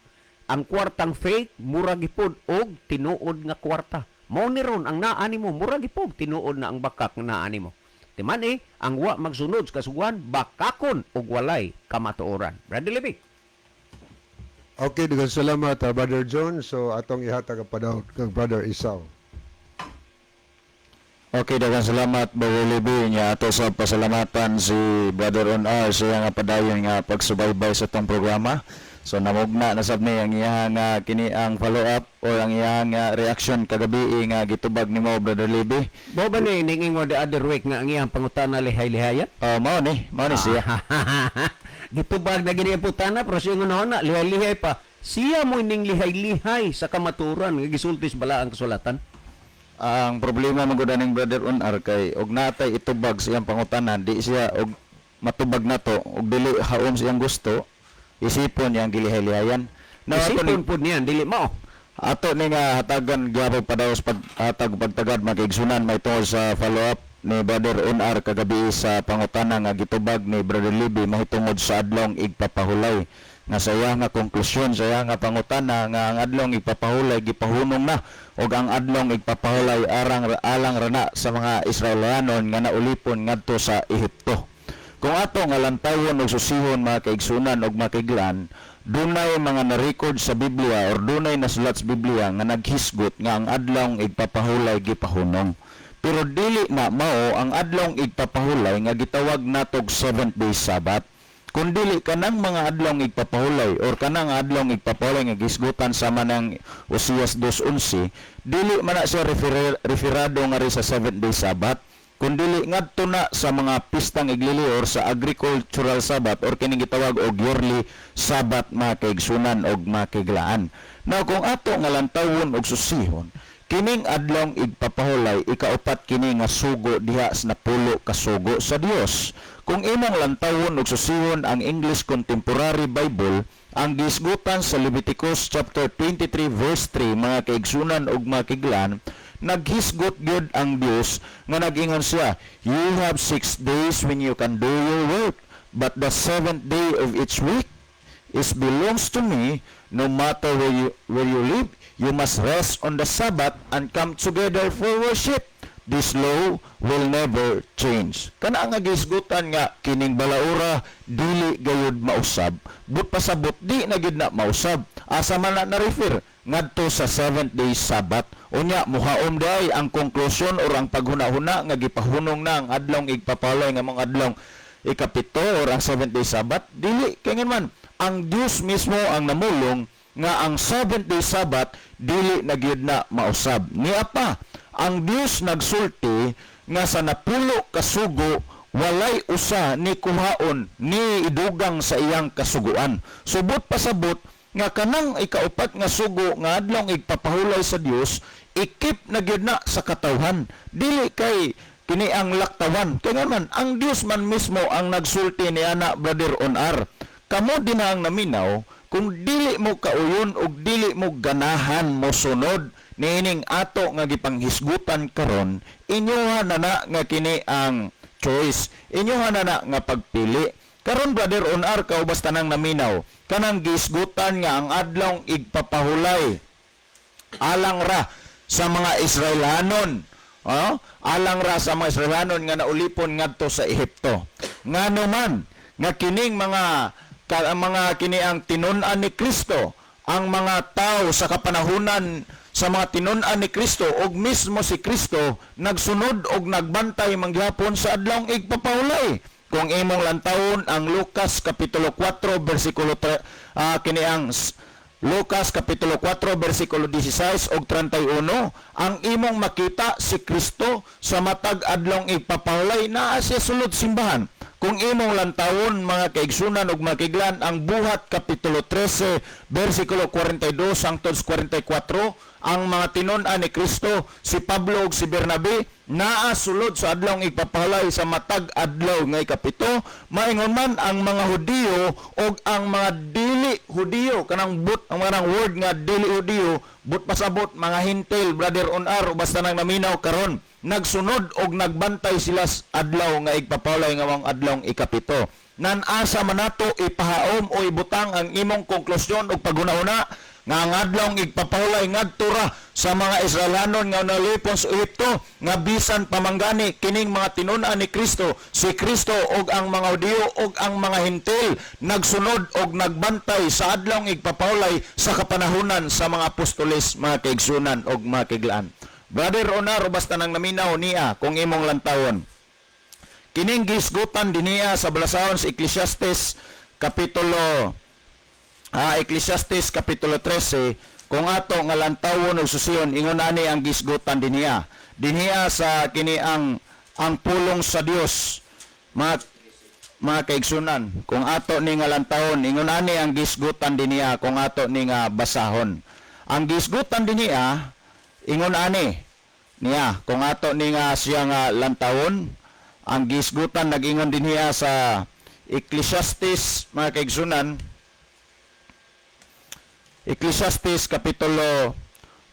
Ang kwartang fake, mura gipod og tinuod nga kwarta. Mao ni ron ang naa nimo, mura gipod tinuod na ang bakak nga naa nimo. Timan eh, ang wa magsunod sa kasuguan, bakakon og walay kamatuoran. Brother Libby.
Okay, daghang salamat, Brother John. So atong ihatag ang panahon kang Brother Isaw.
Okay, daghang salamat, Brother Libby. Nya ato sa pasalamatan si Brother On R sa iyang nga padayon nga pagsubaybay sa atong programa. So namugna na sab ni ang iyang nga kini ang follow up or ang iyang nga reaction kagabi nga gitubag nimo, Brother Libby.
Mo ba ni ningingon the other week nga ang iyang pangutana lihay-lihayan?
Oh, mao ni siya.
Gitubag na gini ang putana pero siya nga na lihay-lihay pa. Siya mo ning lihay-lihay sa kamaturan nga gisulti sa balaang kasulatan.
Ang problema man gud aning Brother On R kay og natay itubag sa iyang pangutana, di siya og matubag nato og dili haom sa iyang gusto, isipon iyang gilihay-lihayan. Now, ato ni
Isipon pud niyan dili mao.
Ato ni nga hatagan gyapon padaos pag hatag pagtagad makiigsunan may tungod sa follow up ni Brother NR kagabi sa pangutana nga gitubag ni Brother Libby mahitungod sa adlong igpapahulay, nga sa iya nga konklusyon sa iya nga pangutana nga ang adlong igpapahulay gipahunong na ug ang adlong igpapahulay arang alang rana sa mga Israelanon nga naulipon ngadto sa Ehipto. Kung ato nga lantawon og susihon, mga kaigsunan og makiglan, dunay mga na-record sa Biblia or dunay nasulat sa Biblia nga naghisgot nga ang adlong igpapahulay gipahunong. Pero dili na mao ang adlong igpapahulay nga gitawag natog seventh day Sabbath. Kung dili kanang mga adlong igpapahulay or kanang adlong igpapahulay nga gisgutan sama ng Osias 2:11, dili man na siya referado nga rin sa seventh day Sabbath, kundili ngadto na sa mga pistang iglili or sa agricultural Sabbath or kining gitawag og yearly Sabbath, mga kaigsunan og makiglaan. Now kung ato nga lantawon og susihon, kining adlong igpapahulay ikaupat kini nga sugo diha sa 10 ka sugo sa Dios. Kung imong lantawon og susihon ang English Contemporary Bible, ang gisgutan sa Leviticus chapter 23 verse 3, mga kaigsunan og makiglaan, naghisgot gyud ang Dios nga nag-ingon siya, "You have 6 days when you can do your work, but the seventh day of each week is belongs to me. No matter where you live, you must rest on the Sabbath and come together for worship. This law will never change." Kana nga gisgutan nga kining balaura dili gayud mausab, but pasabot di na gyud na mausab. Asa man na na-refer? Ngadto sa seventh day Sabbath. Unya muhaom day ang konklusyon or ang paghuna-huna nga gipahunong na ang adlong igpapalay nga mga adlong ikapito or ang seventh day Sabbath. Dili kay man ang Dios mismo ang namulong nga ang seventh day Sabbath dili na gyud na mausab. Niya pa ang Dios nagsulti nga sa 10 ka sugo walay usa ni kuhaon ni idugang sa iyang kasuguan. Subot pasabot nga kanang ikaupat nga sugo nga adlong igpapahulay sa Dios ikip na gyud na sa katawhan, dili kay kini ang laktawan, kay nga man ang Dios man mismo ang nagsulti ni ana. Brother On R, kamo din ang naminaw. Kung dili mo kauyon og dili mo ganahan mosunod niining ato nga gipanghisgutan karon, inyoha na na nga kini ang choice, inyoha na na nga pagpili. Karon, Brother Onar, kaubas tanang naminaw, kanang gisgutan nga ang adlawng igpapahulay alang ra sa mga Israelhanon, oh? Alang ra sa mga Israelhanon nga naulipon ngadto sa Ehipto. Ngano man nga kining mga ang mga kini ang tinun-an ni Kristo, ang mga tao sa kapanahunan sa mga tinun-an ni Kristo og mismo si Kristo nagsunod og nagbantay manggihapon sa adlawng igpapahulay. Kung imong lantawon ang Lucas kapitulo 4 bersikulo kini ang Lucas kapitulo 4 bersikulo 16 ug 31, ang imong makita, si Kristo sa matag adlawng igpapahulay naa siya sulod simbahan. Kung imong lantawon, mga kaigsunan ug mga kaiglan, ang Buhat kapitulo 13 bersikulo 42 hangtod 44, ang mga tinun-an ni Kristo, si Pablo ug si Bernabe, naa sulod sa adlawng igpapahulay sa matag adlaw nga ikapito. Maingon man ang mga Hudiyo ug ang mga dili Hudiyo, kanang but ang kanang word nga dili Hudiyo, but pasabot mga Hentil, Brother Onar, basta nang naminaw karon, nagsunod og nagbantay sila sa adlaw nga igpapahulay nga maong adlawng ikapito. Nan asa man nato ipahaom o ibutang ang imong konklusyon og paghuna-huna nga ang adlawng igpapahulay ngadto ra sa mga Israelhanon nga nalipon sa Ehipto, nga bisan pamanggani kining mga tinun-an ni Kristo, si Kristo og ang mga Hudiyo og ang mga Hentil nagsunod og nagbantay sa adlawng igpapahulay sa kapanahunan sa mga apostoles, mga kaigsunan og mga kaiglaan? Brother Onar, basta nang naminaw niya, kung imong lantawon kining gisgutan diniya sa balasahon sa Ecclesiastes kapitulo 13, kung ato nga lantawon og susiyon, ingon ani ang gisgutan dinhiya dinhiya sa kini ang pulong sa Dios. Mga kaigsunan, kung ato ni nga lantawon, ingon ani ang gisgutan dinhiya. Kung ato ni nga basahon ang gisgutan dinhiya, ingon ani niya. Kung ato ni nga siya nga lantawon ang gisgutan, nag-ingon dinhiya sa Ecclesiastes, mga kaigsunan, Ecclesiastes kapitulo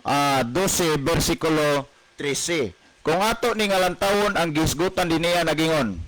12 bersikulo 13. Kung ato ni nga lantawon ang gisgutan dinhiya, nagingon: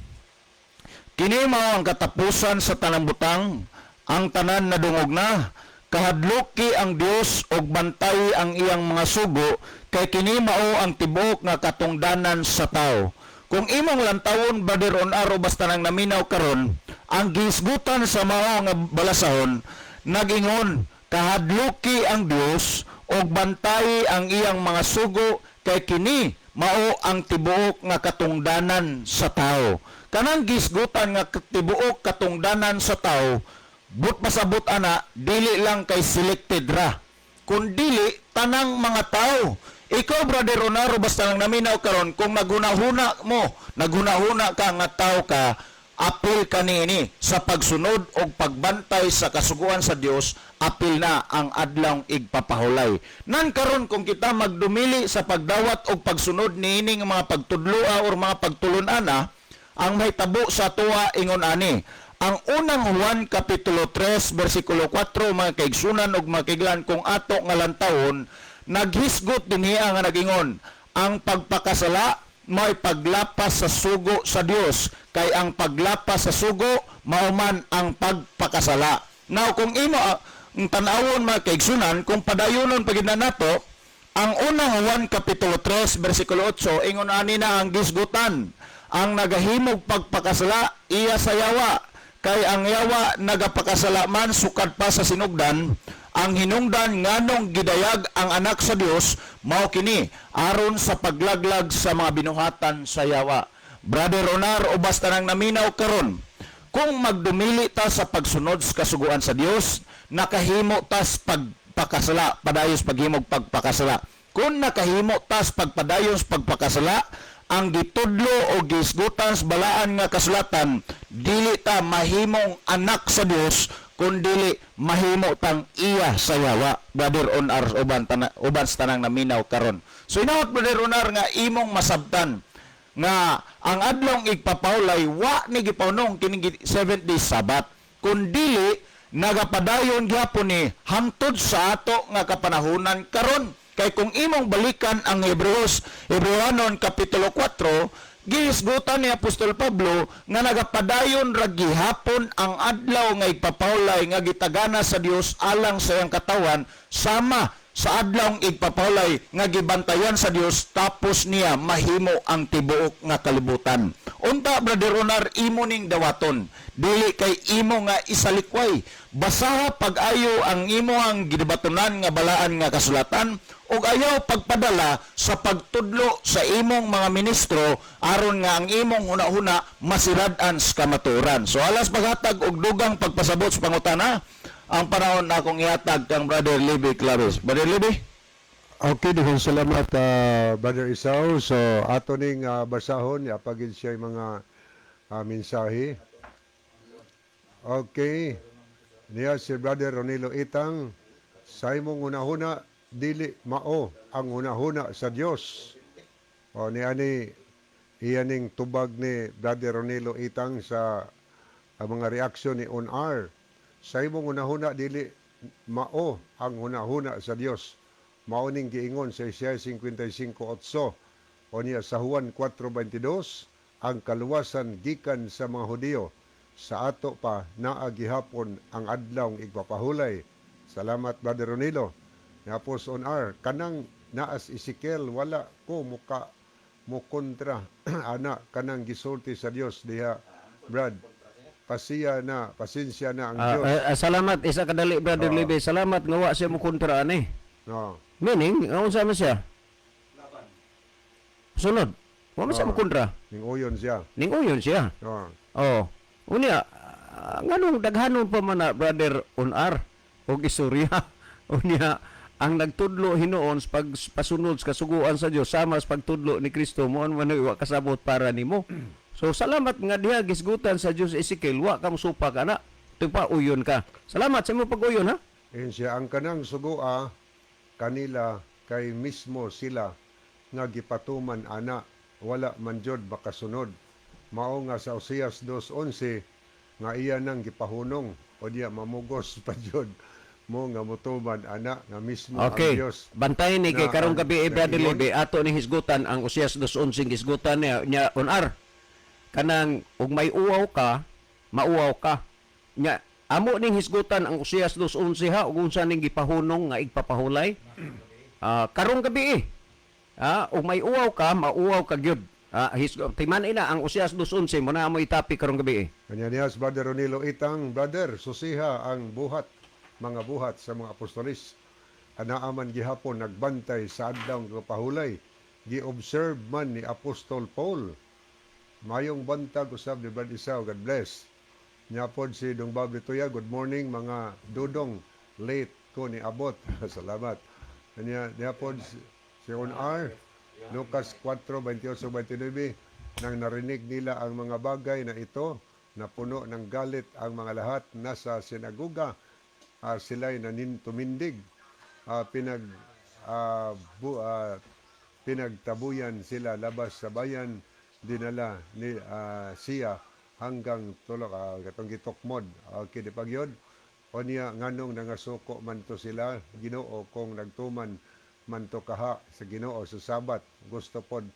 "Kini mao ang katapusan sa tanang butang, ang tanan nadungog na. Kahadluki ang Dios ug bantay ang iyang mga sugo, kay kini mao ang tibuok nga katungdanan sa tao." Kung imong lantawon, Brother Onar, basta nang naminaw karon, ang gisgutan sa mao nga balasahon nagingon: "Kahadluki ang Dios ug bantay ang iyang mga sugo, kay kini mao ang tibuok nga katungdanan sa tao." Kanang gisgutan nga tibuok katungdanan sa tao, but pasabot ana dili lang kay selected ra, kundili tanang mga tao. Ikaw, Brother Onaro, basta lang naminaw karon, kung naghunahuna mo, naghunahuna ka nga tao ka, apil kanini sa pagsunod o pagbantay sa kasuguan sa Dios, apil na ang adlawng igpapahulay. Nan karon, kung kita magdumili sa pagdawat o pagsunod niining mga pagtudloa or mga pagtulun-ana, ang mahitabo sa tuwa ingon ani. Ang Unang Juan kapitulo 3 bersikulo 4, mga kaigsunan ug mga kaiglan, kung ato nga lantawon, naghisgot dinhiya nga nagingon: "Ang pagpakasala may paglapas sa sugo sa Dios, kay ang paglapas sa sugo mao man ang pagpakasala." Now kung imo ang tan-awon, mga kaigsunan, kung padayonon pagid na nato ang Unang Juan kapitulo 3 bersikulo 8, ingon ani na ang gisgutan: "Ang nagahimog pagpakasala iya sa yawa, kay ang yawa nagapakasala man sukad pa sa sinugdan. Ang hinungdan nganong gidayag ang Anak sa Dios mao kini, aron sa paglaglag sa mga binuhatan sa yawa." Brother Onar, o basta nang naminaw karon, kung magdumili ta sa pagsunod sa kasuguan sa Dios, nakahimo tas pagpakasala, padayos paghimog pagpakasala. Kung nakahimo tas pagpadayon sa pagpakasala, ang gitudlo o gisgutan sa balaan nga kasulatan, dili ta mahimong anak sa Dios, kun dili mahimo tang iya sa yawa, Brother Onar, uban sa tanang naminaw karon. So inawat, Brother Onar, nga imong masabtan nga ang adlong igpapahulay wa ni gipaunong kining 7 days Sabbath, kun dili Nagapadayon gyapon ni hangtod sa ato nga kapanahunan karon. Kay kung imong balikan ang Hebreos, Hebreohanon Kapitulo 4, gihisgutan ni Apostol Pablo nga nagapadayon ra gihapon ang adlaw nga igpapawlay nga gitagana sa Dios alang sa iyang katawan, sama sa adlawng igpapawlay nga gibantayan sa Dios tapos niya mahimo ang tibuok nga kalibutan. Unta, Brother Ronar, imo ning dawaton, dili kay imo nga isalikway. Basaha pag-ayo ang imo ang gidebatonan nga balaan nga kasulatan ug ayaw pagpadala sa pagtudlo sa imong mga ministro aron nga ang imong hunahuna masirad-an sa kamatuoran. So alas paghatag og dugang pagpasabot sa pangutana, ang panahon na akong ihatag kang Brother Libby Claves. Brother Libby?
Okay, daghang salamat, Brother Isao. So ato ning basahon yapagid siya yung mga mensahe. Okay. Niya si Brother Ronilo Itang, sa imong hunahuna dili mao ang hunahuna sa Dios. O ni ani iyaning tubag ni Brother Ronilo Itang sa ang mga reaksyon ni On R. Sa imong hunahuna dili mao ang hunahuna sa Dios. Mao ning giingon sa Isaiah 55:8 o niya sa Juan 4:22 ang kaluwasan gikan sa mga Hudiyo sa ato pa naa gihapon ang adlawng igpapahulay. Salamat, Brother Ronilo. Napos on R, kanang naas Ezekiel wala ko muka mo kontra ana kanang gisulti sa Dios diha, Brad. Pasiya na, pasensya na ang Dios.
Salamat isa kadali, Brother Libby. Salamat nga wa siya mo kontra ani.
No.
Meaning, unsa man siya? Sunod. Wa man siya mo kontra.
Ning uyon siya.
Ning uyon siya.
No.
Oh. Unya, nganong daghanon pa man na, Brother Unar og istorya. Unya, ang nagtudlo hinuon sa pagpasunod sa kasuguan sa Dios sama sa pagtudlo ni Kristo mo man wa kasabot para nimo. So salamat nga diha gisgutan sa Dios Ezekiel wa ka mosupa ka na. Tupa uyon ka. Salamat sa imong pag-uyon ha.
Ingon siya ang kanang sugoa kanila kay mismo sila nga gipatuman ana wala man jud makasunod. Mao nga sa Oseas 2:11 nga iya nang gipahunong o diya mamugos pa jud mo nga motuman ana nga mismo ang Dios.
Bantay ni kay
Na
karong
ang
gabi eh, Brother
nag-ingon.
Lebe, ato ni hisgutan ang Oseas 2:11 hisgutan niya nya on ar. Kanang ug may uwaw ka, mauwaw ka. Nya amo ning hisgutan ang Oseas 2:11 ha ug unsa ning gipahunong nga igpapahulay. Karong gabi eh. Ug may uwaw ka, mauwaw ka gyud. Timan ina ang Oseas 2:11 mo na amo itapi karong gabi eh.
Kanya niya si Brother Ronilo Itang, brother, susiha ang buhat, mga buhat sa mga apostolis. Anaaman gihapon nagbantay sa adlaw nga pahulay. Gi-observe man ni Apostol Paul. Mayong bantag usab ni Brad Isao, God bless. Nyapod si Dong Bob Lituya, good morning mga dudong. Late ko ni Abot. Salamat. Kanya niya pod si On R, Lucas 4:28-29, nang narinig nila ang mga bagay na ito, napuno ng galit ang mga lahat nasa sinagoga. Sila'y tumindig. Ah, pinag ah, bu, ah, pinagtabuyan sila labas sa bayan, dinala ni siya hanggang tulok katong gitukmod. Okay, di pagyod o niya nganong nangasuko man to sila Ginoo kung nagtuman man to kaha sa Ginoo sa Sabat gusto pod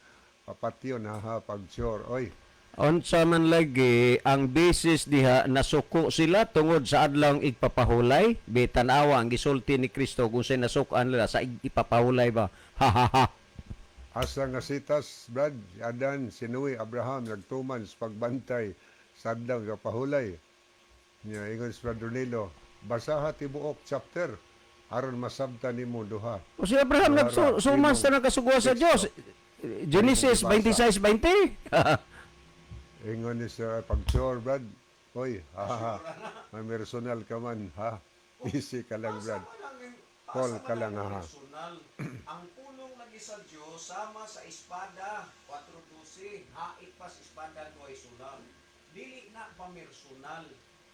papatyon ha pag-sure oy.
Unsa man lagi ang basis diha nasuko sila tungod sa adlawng igpapahulay, bitan-awa ang gisulti ni Kristo kung sa nasukoan nila sa ipapahulay ba. Ha ha ha.
Asa nga sitas, Brad, si Adan, si Noe, Abraham, nagtuman sa pagbantay sa adlaw nga pahulay. Nya ingon si Brad Ronilo, basaha tibuok chapter aron masabtan nimo duha.
O si Abraham
Duha ra,
nagsuman sa
imong
nakasuguan sa Dios. Genesis
Imong gibasa.
26:20.
Ingon ni Sir Pagchor, Brad. Oy, ha, ha, ha. May personal ka man, ha? Easy ka lang, Brad. Call ka lang, ha.
Ang pulong lagi sa Dios sama sa espada 4:12, hait pa sa espada ko ay sunal. Dili na pamersonal.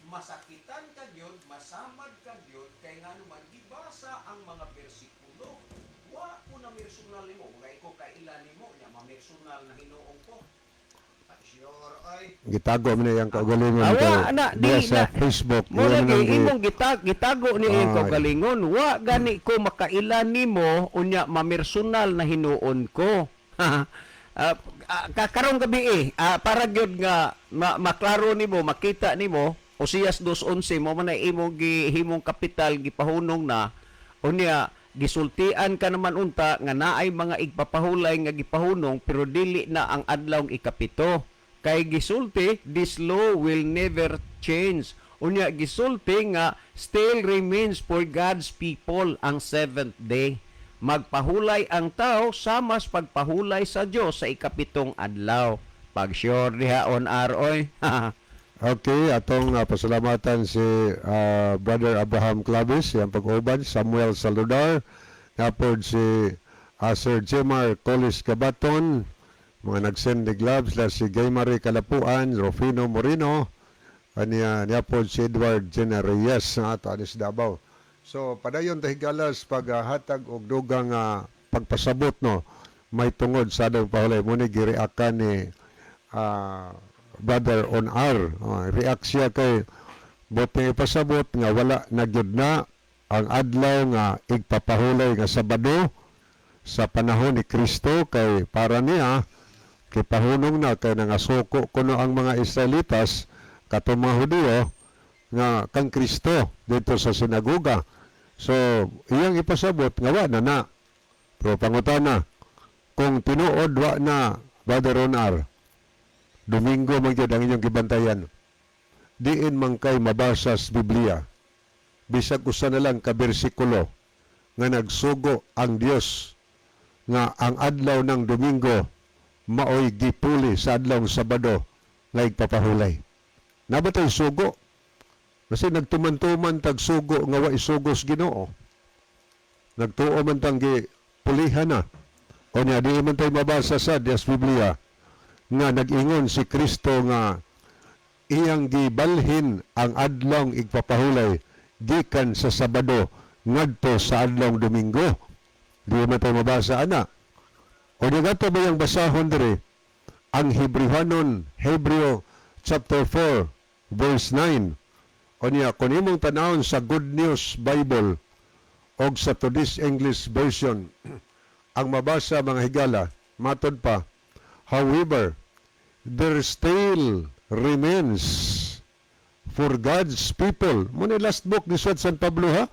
Masakitan ka gyud, masamad ka gyud kay ngano man gibasa ang mga bersikulo. Wa ko na personal nimo, kay ko kaila nimo nya mamersonal na hinuon ko.
Gitago mi na iyang kaugalingon
Awa
kay
na di
diya sa
na
Facebook.
Mo
Iya
lagi
man ang
imong gitago ni iyang
Ay.
kaugalingon. Wa gani ko makaila nimo, unya mamersonal na hinuon ko. Karong gabi eh, para gyud nga maklaro nimo, makita nimo Osias 2:11 mo man na imong gihimong kapital, gipahunong na, unya gisultian ka naman unta nga naay mga igpapahulay nga gipahunong pero dili na ang adlawng ikapito kay gisulti this law will never change. Unya gisulti nga still remains for God's people ang seventh day. Magpahulay ang tao sama sa pagpahulay sa Dios sa ikapitong adlaw. Pag sure diha on R oy.
Okay, atong pasalamatan si Brother Abraham Clavis, iyang pag-uban, Samuel Saludar, napod si Sir Jemar Colis Gabaton, mga nag-send ni gloves, la si Gay Marie Kalapuan, Rufino Moreno, aniya niya si Edward Jenner Reyes nga ato anis Davao. So padayon ta higalas paghatag og dugang pagpasabot no may tungod sa adong pahulay mo ni gireakan ni Brother on R. Oh, react siya kay buti ipasabot nga wala na gyud na ang adlaw nga igpapahulay nga Sabado sa panahon ni Kristo kay para niya kay pahunong na kay nangasuko kuno ang mga Israelitas katong mga Hudiyo nga kang Kristo dito sa sinagoga. So, iyang ipasabot nga wa na na. Pero pangutana, kung tinuod wa na, Brother Ronar, Domingo man gyud ang inyong gibantayan. Diin man kay mabasa sa Biblia, bisag usa na lang ka bersikulo nga nagsugo ang Dios nga ang adlaw ng Domingo maoy gipuli sa adlaw ng Sabado nga igpapahulay. Nabatay sugo? Kasi nagtuman-tuman tag sugo nga wa isugos Ginoo. Nagtuo man tang gipulihan na. O niya, di man tayo mabasa sa Dios Biblia nga nag-ingon si Kristo nga iyang gibalhin ang adlong igpapahulay gikan sa Sabado ngadto sa adlong Domingo. Di man tayo mabasa ana. O niya gato ba yung basahon diri? Ang Hebrehanon, Hebreo chapter 4 verse 9. O niya, kung imong tanawon sa Good News Bible og sa Today's English Version, ang mabasa, mga higala, matod pa, "However, there still remains for God's people." Muna last book ni Suat San Pablo ha.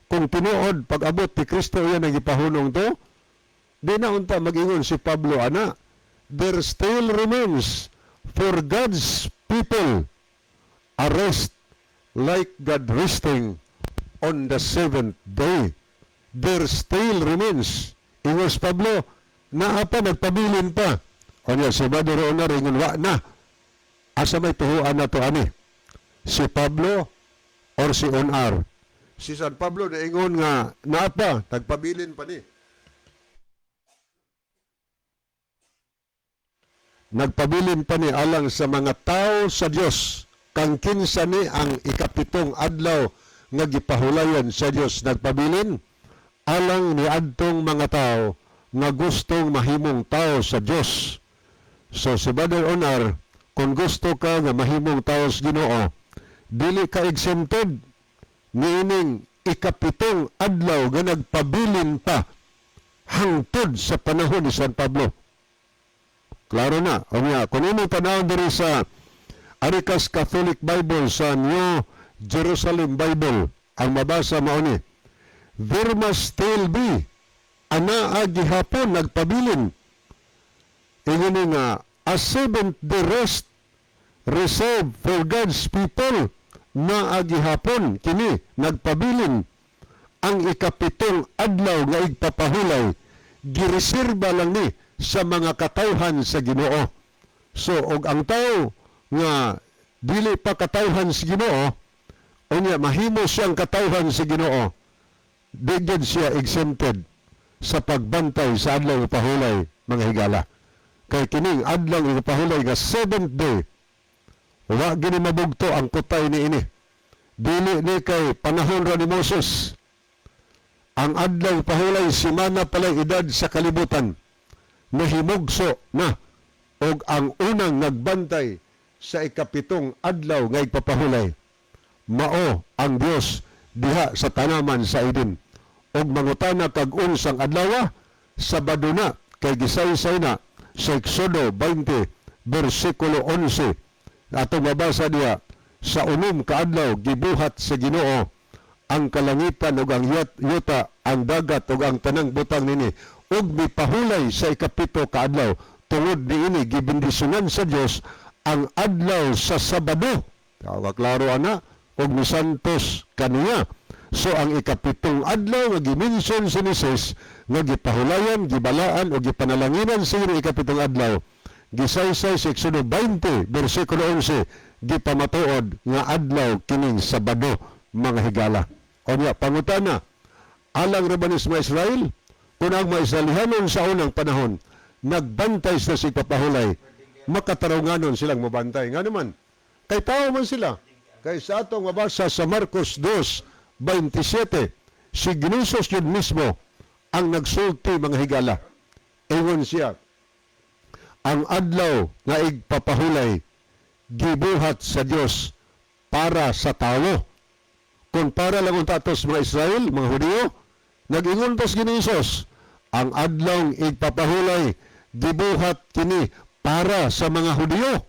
Kung tinuod pag-abot ni Kristo yan ang ipahunong to, di na unta mag-ingon si Pablo ana. "There still remains for God's people a rest like God resting on the seventh day." There still remains. Ingos Pablo, naa pa, nagpabilin pa. O niya, si Brother Honor, ingon, wa na. Asa may tuhuan na to ani? Si Pablo or si Onar? Si San Pablo na ingon nga naa pa, nagpabilin pa ni. Nagpabilin pa ni alang sa mga tao sa Dios kang kinsa ni ang ikapitong adlaw nga gipahulayan sa Dios, nagpabilin alang ni adtong mga tao nga gustong mahimong tao sa Dios. So si Brother Onar, kung gusto ka nga mahimong tao sa Ginoo, dili ka exempted niining ikapitong adlaw nga nagpabilin pa hangtod sa panahon ni San Pablo. Klaro na. O nga, kung imo panahon diri sa Arikas Catholic Bible, sa New Jerusalem Bible, ang mabasa mao ni, "There must still be," anaa gihapon nagpabilin. Ingon ni nga, "a seventh day rest reserved for God's people." Naa gihapon kini nagpabilin ang ikapitong adlaw nga igpapahulay, gireserba lang ni sa mga katawhan sa Ginoo. So og ang tao nga dili pa katawhan sa Ginoo, unya mahimo siyang katawhan sa Ginoo, di gyud siya exempted sa pagbantay sa adlaw pahulay, mga higala. Kay kining adlaw pahulay nga seventh day, wa gini mabugto ang kutay ni ini. Dili ni kay panahon ra ni Moses. Ang adlaw pahulay, simana palay edad sa kalibutan, nahimugso na. Ug ang unang nagbantay sa ikapitong adlaw nga igpapahulay mao ang Dios diha sa tanaman sa Eden. Ug mangutana kag unsang adlaw? Sabado na, kay gisaysay na sa Exodo 20 bersikulo 11. Atong mabasa diha, sa 6 ka adlaw gibuhat sa Ginoo ang kalangitan ug ang yuta, ang dagat ug ang tanang butang nini, ug mipahulay sa 7 ka adlaw. Tungod niini, gibendisyonan sa Dios ang adlaw sa Sabado. Tawa klaro ana, ug misantos kaniya. So ang 7 adlaw nga gimension sa Genesis nga gipahulayan, gibalaan o gipanalanginan sa Ginoo 7 adlaw, gisaysay sa Exodo 20 bersikulo 11, gipamatuod nga adlaw kining Sabado, mga higala. Unya pangutana, alang ra ba ni sa mga Israel? Kung ang mga Israelihanon sa unang panahon nagbantay sila sa ipapahulay, makataronganon silang mabantay. Nga naman, kay tao man sila. Kay sa atong mabasa sa Marcos 2:27, si Jesus yun mismo ang nagsulti, mga higala. Ingon siya, ang adlaw nga igpapahulay gibuhat sa Dios para sa tawo. Kung para lang unta atos mga Israel, mga Hudiyo, nag-ingon pas gini Hesus, ang adlaw igpapahulay gibuhat kini para sa mga Hudiyo.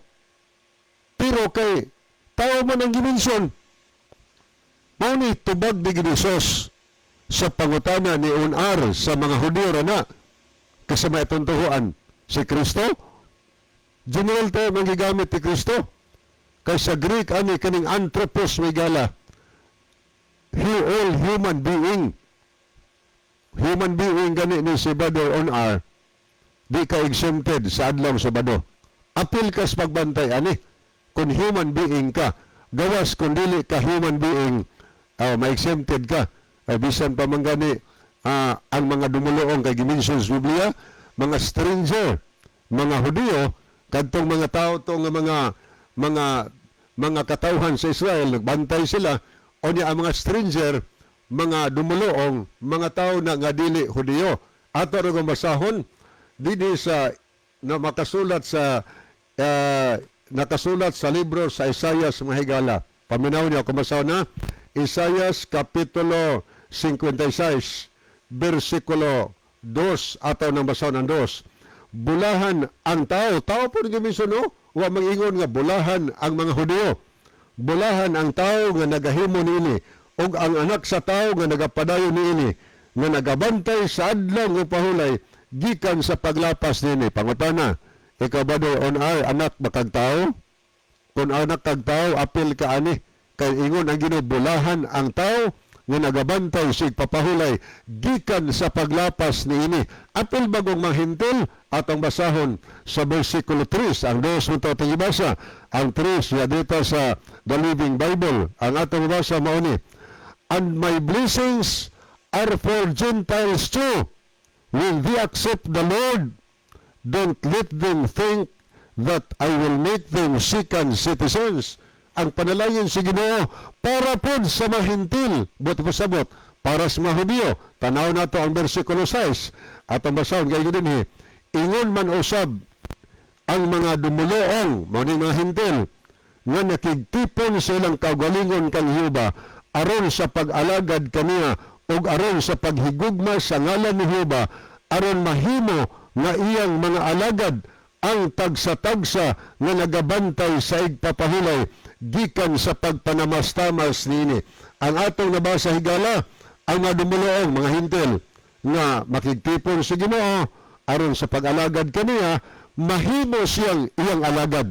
Pero kay tao man ang gimensyon, mao ni tubag ni Hesus sa pangutana ni Unar sa mga Hudiyo ra na kasama itong tuhuan si Kristo. General tayo man gigamit ni Kristo. Kay sa Greek ani kaning anthropos may gala. He all human being. Human being gani ni si Brother on R. Di ka exempted sa adlaw Sabado. Apil ka sa pagbantay ani. Kung human being ka, gawas kung dili ka human being, ma-exempted ka. Ay bisan pa man gani ang mga dumuluong kay gimension sa Biblia, mga stranger, mga Hudiyo, kadtong mga tao tong mga katawhan sa Israel, nagbantay sila. O niya ang mga stranger, mga dumuluong, mga tao na nga dili Hudiyo. Ato ra kong basahon dinhi sa na nakasulat sa libro sa Isaiah, mga higala. Paminaw niyo kung basahon na Isaiah kapitulo 56 bersikulo 2, ato nang basahon ang 2. Bulahan ang tao. Tao po rin no? Wa mangingon nga bulahan ang mga Hudiyo. Bulahan ang tao nga nagahimo niini ug ang anak sa tao nga nagapadayon niini, nga nagabantay sa adlaw nga pahulay gikan sa paglapas niini. Pangutana, ikaw ba do on ay anak ba kag tao? Kung anak kag tao, apil ka ani. Kay ingon ang Ginoo, bulahan ang tao nga nagabantay sa igpapahulay gikan sa paglapas niini. Apil bagong mahintil? Atong basahon sa versikulo 3, ang dos mo ito atong ibasa. Ang 3 ya dito sa The Living Bible. Ang atong basa mao ni, "And my blessings are for Gentiles too. Will they accept the Lord? Don't let them think that I will make them second citizens." Ang panalangin sa Ginoo para pod sa mahintil, buot pasabot, para sa mga Hudiyo. Tanaw nato ang versikulo 6. At ang basahon kay dinhi, ingon man usab ang mga dumuluong, mao ni mga hintil, nga nakigtipon sa ilang kaugalingon kang Jehova aron sa pag-alagad kaniya ug aron sa paghigugma sa ngalan ni Jehova, aron mahimo nga iyang mga alagad ang tagsa-tagsa nga nagabantay sa igpapahulay gikan sa pagpanamastamas niini. Ang atong nabasa, higala, ang mga dumuluong, mga hintil nga makigtipon sa Ginoo aron sa pag-alagad kaniya, mahimo siyang iyang alagad.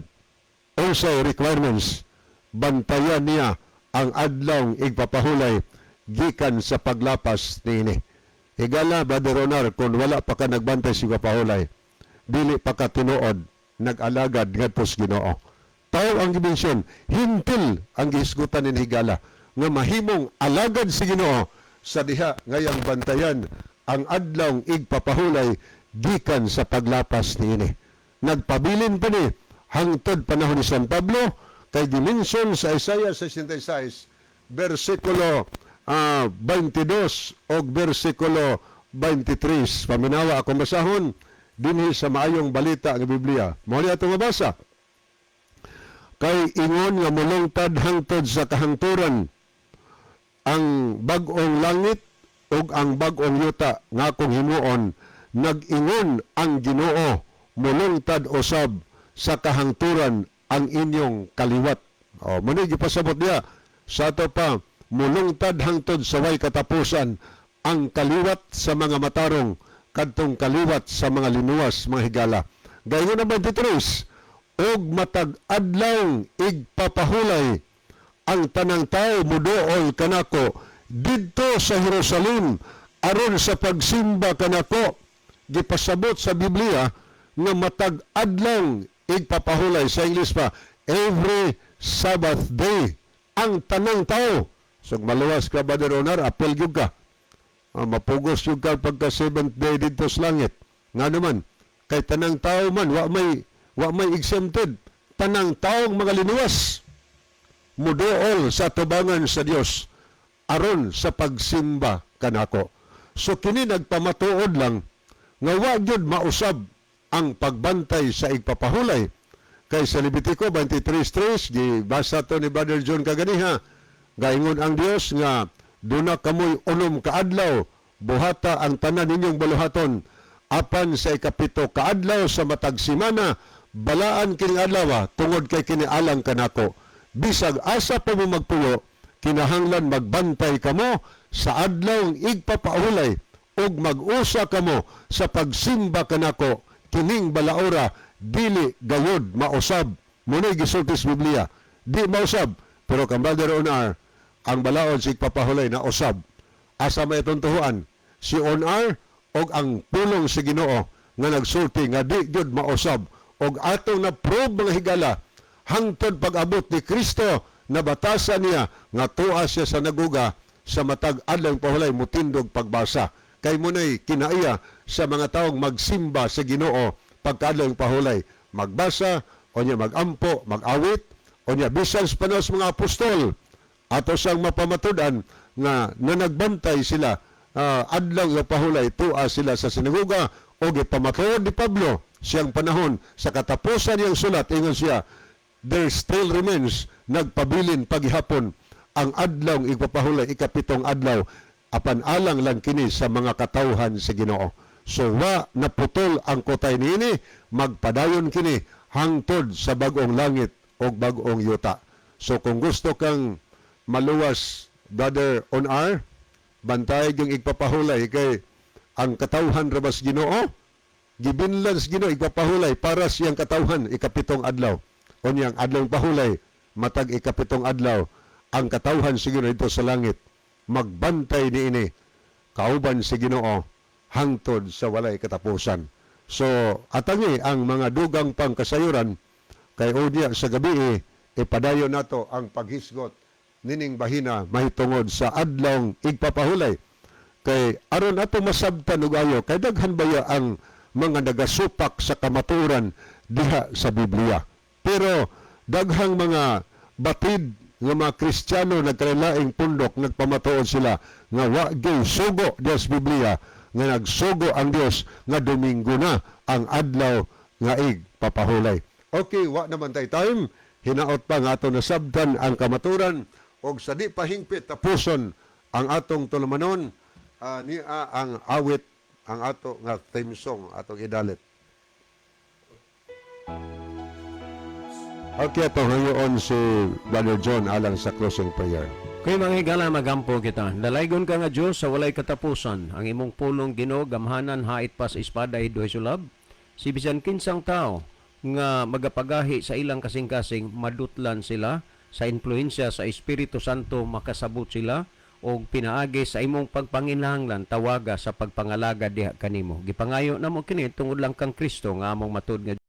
Unsay requirements? Bantayan niya ang adlaw igpapahulay gikan sa paglapas niini. Higala, Brother Ronar, kung wala pa ka nagbantay sa igpapahulay, dili pa ka tinuod nag-alagad ngadto sa Ginoo. Tao ang gimensyon, hintil ang gihisgutan ni higala nga mahimong alagad sa Ginoo sa diha ngayang bantayan ang adlaw igpapahulay gikan sa paglapas niini. Nagpabilin pa ni hangtod panahon ni San Pablo, kay gimensyon sa Isaiah 66 versikulo 22 og versikulo 23. Paminawa akong basahon. dinhi sa Maayong Balita nga Biblia. Mao ni atong mabasa. Kay ingon nga mulungtad hangtod sa kahangturan ang bag-ong langit ug ang bag-ong yuta nga akong himuon, nag-ingon ang Ginoo, mulungtad usab sa kahangturan ang inyong kaliwat. O, mao gipasabot niya sa ato pa, mulungtad hangtod sa way katapusan ang kaliwat sa mga matarong kadtong kaliwat sa mga linuwas, mga higala. Gayon na 23, og matag adlaw igpapahulay ang tanang tao muduol kanako didto sa Jerusalem aron sa pagsimba kanako. Gipasabot sa Biblia nga matag adlaw igpapahulay, sa English pa, every Sabbath day, ang tanang tao. So maluwas ka, Brother Onar, apel gyud ka. Mapugos gyud ka pagka seventh day didto sa langit. Nga naman kay tanang tao man, wa may exempted, tanang taong mga linuwas muduol sa tubangan sa Dios aron sa pagsimba kanako. So kini nagpamatuod lang nga wa gyud mausab ang pagbantay sa igpapahulay. Kay sa Levitico 23:3, gibasa to ni Brother John kaganiha, gaingon ang Dios nga duna kamoy 6 ka adlaw buhata ang tanan ninyong baluhaton, apan sa 7 ka adlaw sa matag semana balaan kining adlaw tungod kay kini alang kanako. Bisag asa pa mo magpuyo, kinahanglan magbantay kamo sa adlaw igpapahulay ug mag-usa kamo sa pagsimba kanako. Kining balaora dili gayod mausab. Muna'y gisulti sa Biblia, di mausab. Pero kang Brother Onar, ang balaod sa igpapahulay na usab. Asa may itong tuhuan si Onar og ang pulong sa Ginoo nga nagsulti nga di gyud mausab? Og atong na-prove, mga higala, hangtod pag-abot ni Kristo, nabatasan niya nga tuwa siya sa naguga sa matag adlaw pahulay mutindog pagbasa, kay munay kinaiya sa mga taong magsimba sa Ginoo pagkaadlaw pahulay, magbasa o niya magampo, mag-awit o niya. Bisan sa panahon sa mga apostol, ato siyang mapamatud-an nga na nagbantay sila adlaw nga pahulay, tua sila sa sinagoga. O gipamatuod ni Pablo siyang panahon sa katapusan niyang sulat, ingon siya, there still remains, nagpabilin paghihapon ang adlaw igpapahulay, 7 adlaw, apan alang lang kini sa mga katawhan sa Ginoo. So wa naputol ang kotay niini, magpadayon kini hangtod sa bag-ong langit o bag-ong yuta. So kung gusto kang maluwas, Brother On R, bantay yung igpapahulay, kay ang katawhan ra bas Ginoo, gibinlan sa Ginoo igpapahulay para siyang katawhan 7 adlaw. Unyang adlaw pahulay, matag 7 adlaw ang katawhan sa Ginoo dito sa langit magbantay niini kauban sa Ginoo hangtod sa walay katapusan. So atangi ang mga dugang pangkasayuran kay unya sa gabi ipadayon nato ang paghisgot nining bahina mahitungod sa adlawng igpapahulay, kay aron ato masabtan og ayo, kay daghan baya ang mga nagasupak sa kamatuoran diha sa Biblia, pero daghang mga batid nga mga Kristiyano nagkalaing pundok, nagpamatuod sila nga wa gyud sugo diha sa Biblia nga nagsugo ang Dios nga Domingo na ang adlaw nga igpapahulay. Okay, wa naman tay time. Hinaot pa nga ato nasabtan ang kamaturan og sa di pa hingpit tapuson ang atong tulumanon, niya ang awit, ang ato nga theme song atong idalit. Okay, atong hayoon si Brother John alang sa closing prayer.
Kay mga higala, magampo kita. Dalaygon ka nga Dios sa walay katapusan. Ang imong pulong, Ginoo, gamhanan, hait pa sa espada duhay sulab. Si bisan kinsang tao nga magapagahi sa ilang kasing-kasing, madutlan sila sa impluensya sa Espiritu Santo, makasabot sila og pinaagi sa imong pagpanginahanglan tawaga sa pagpangalaga diha kanimo. Gipangayo namo kini tungod lang kang Kristo nga among matud nga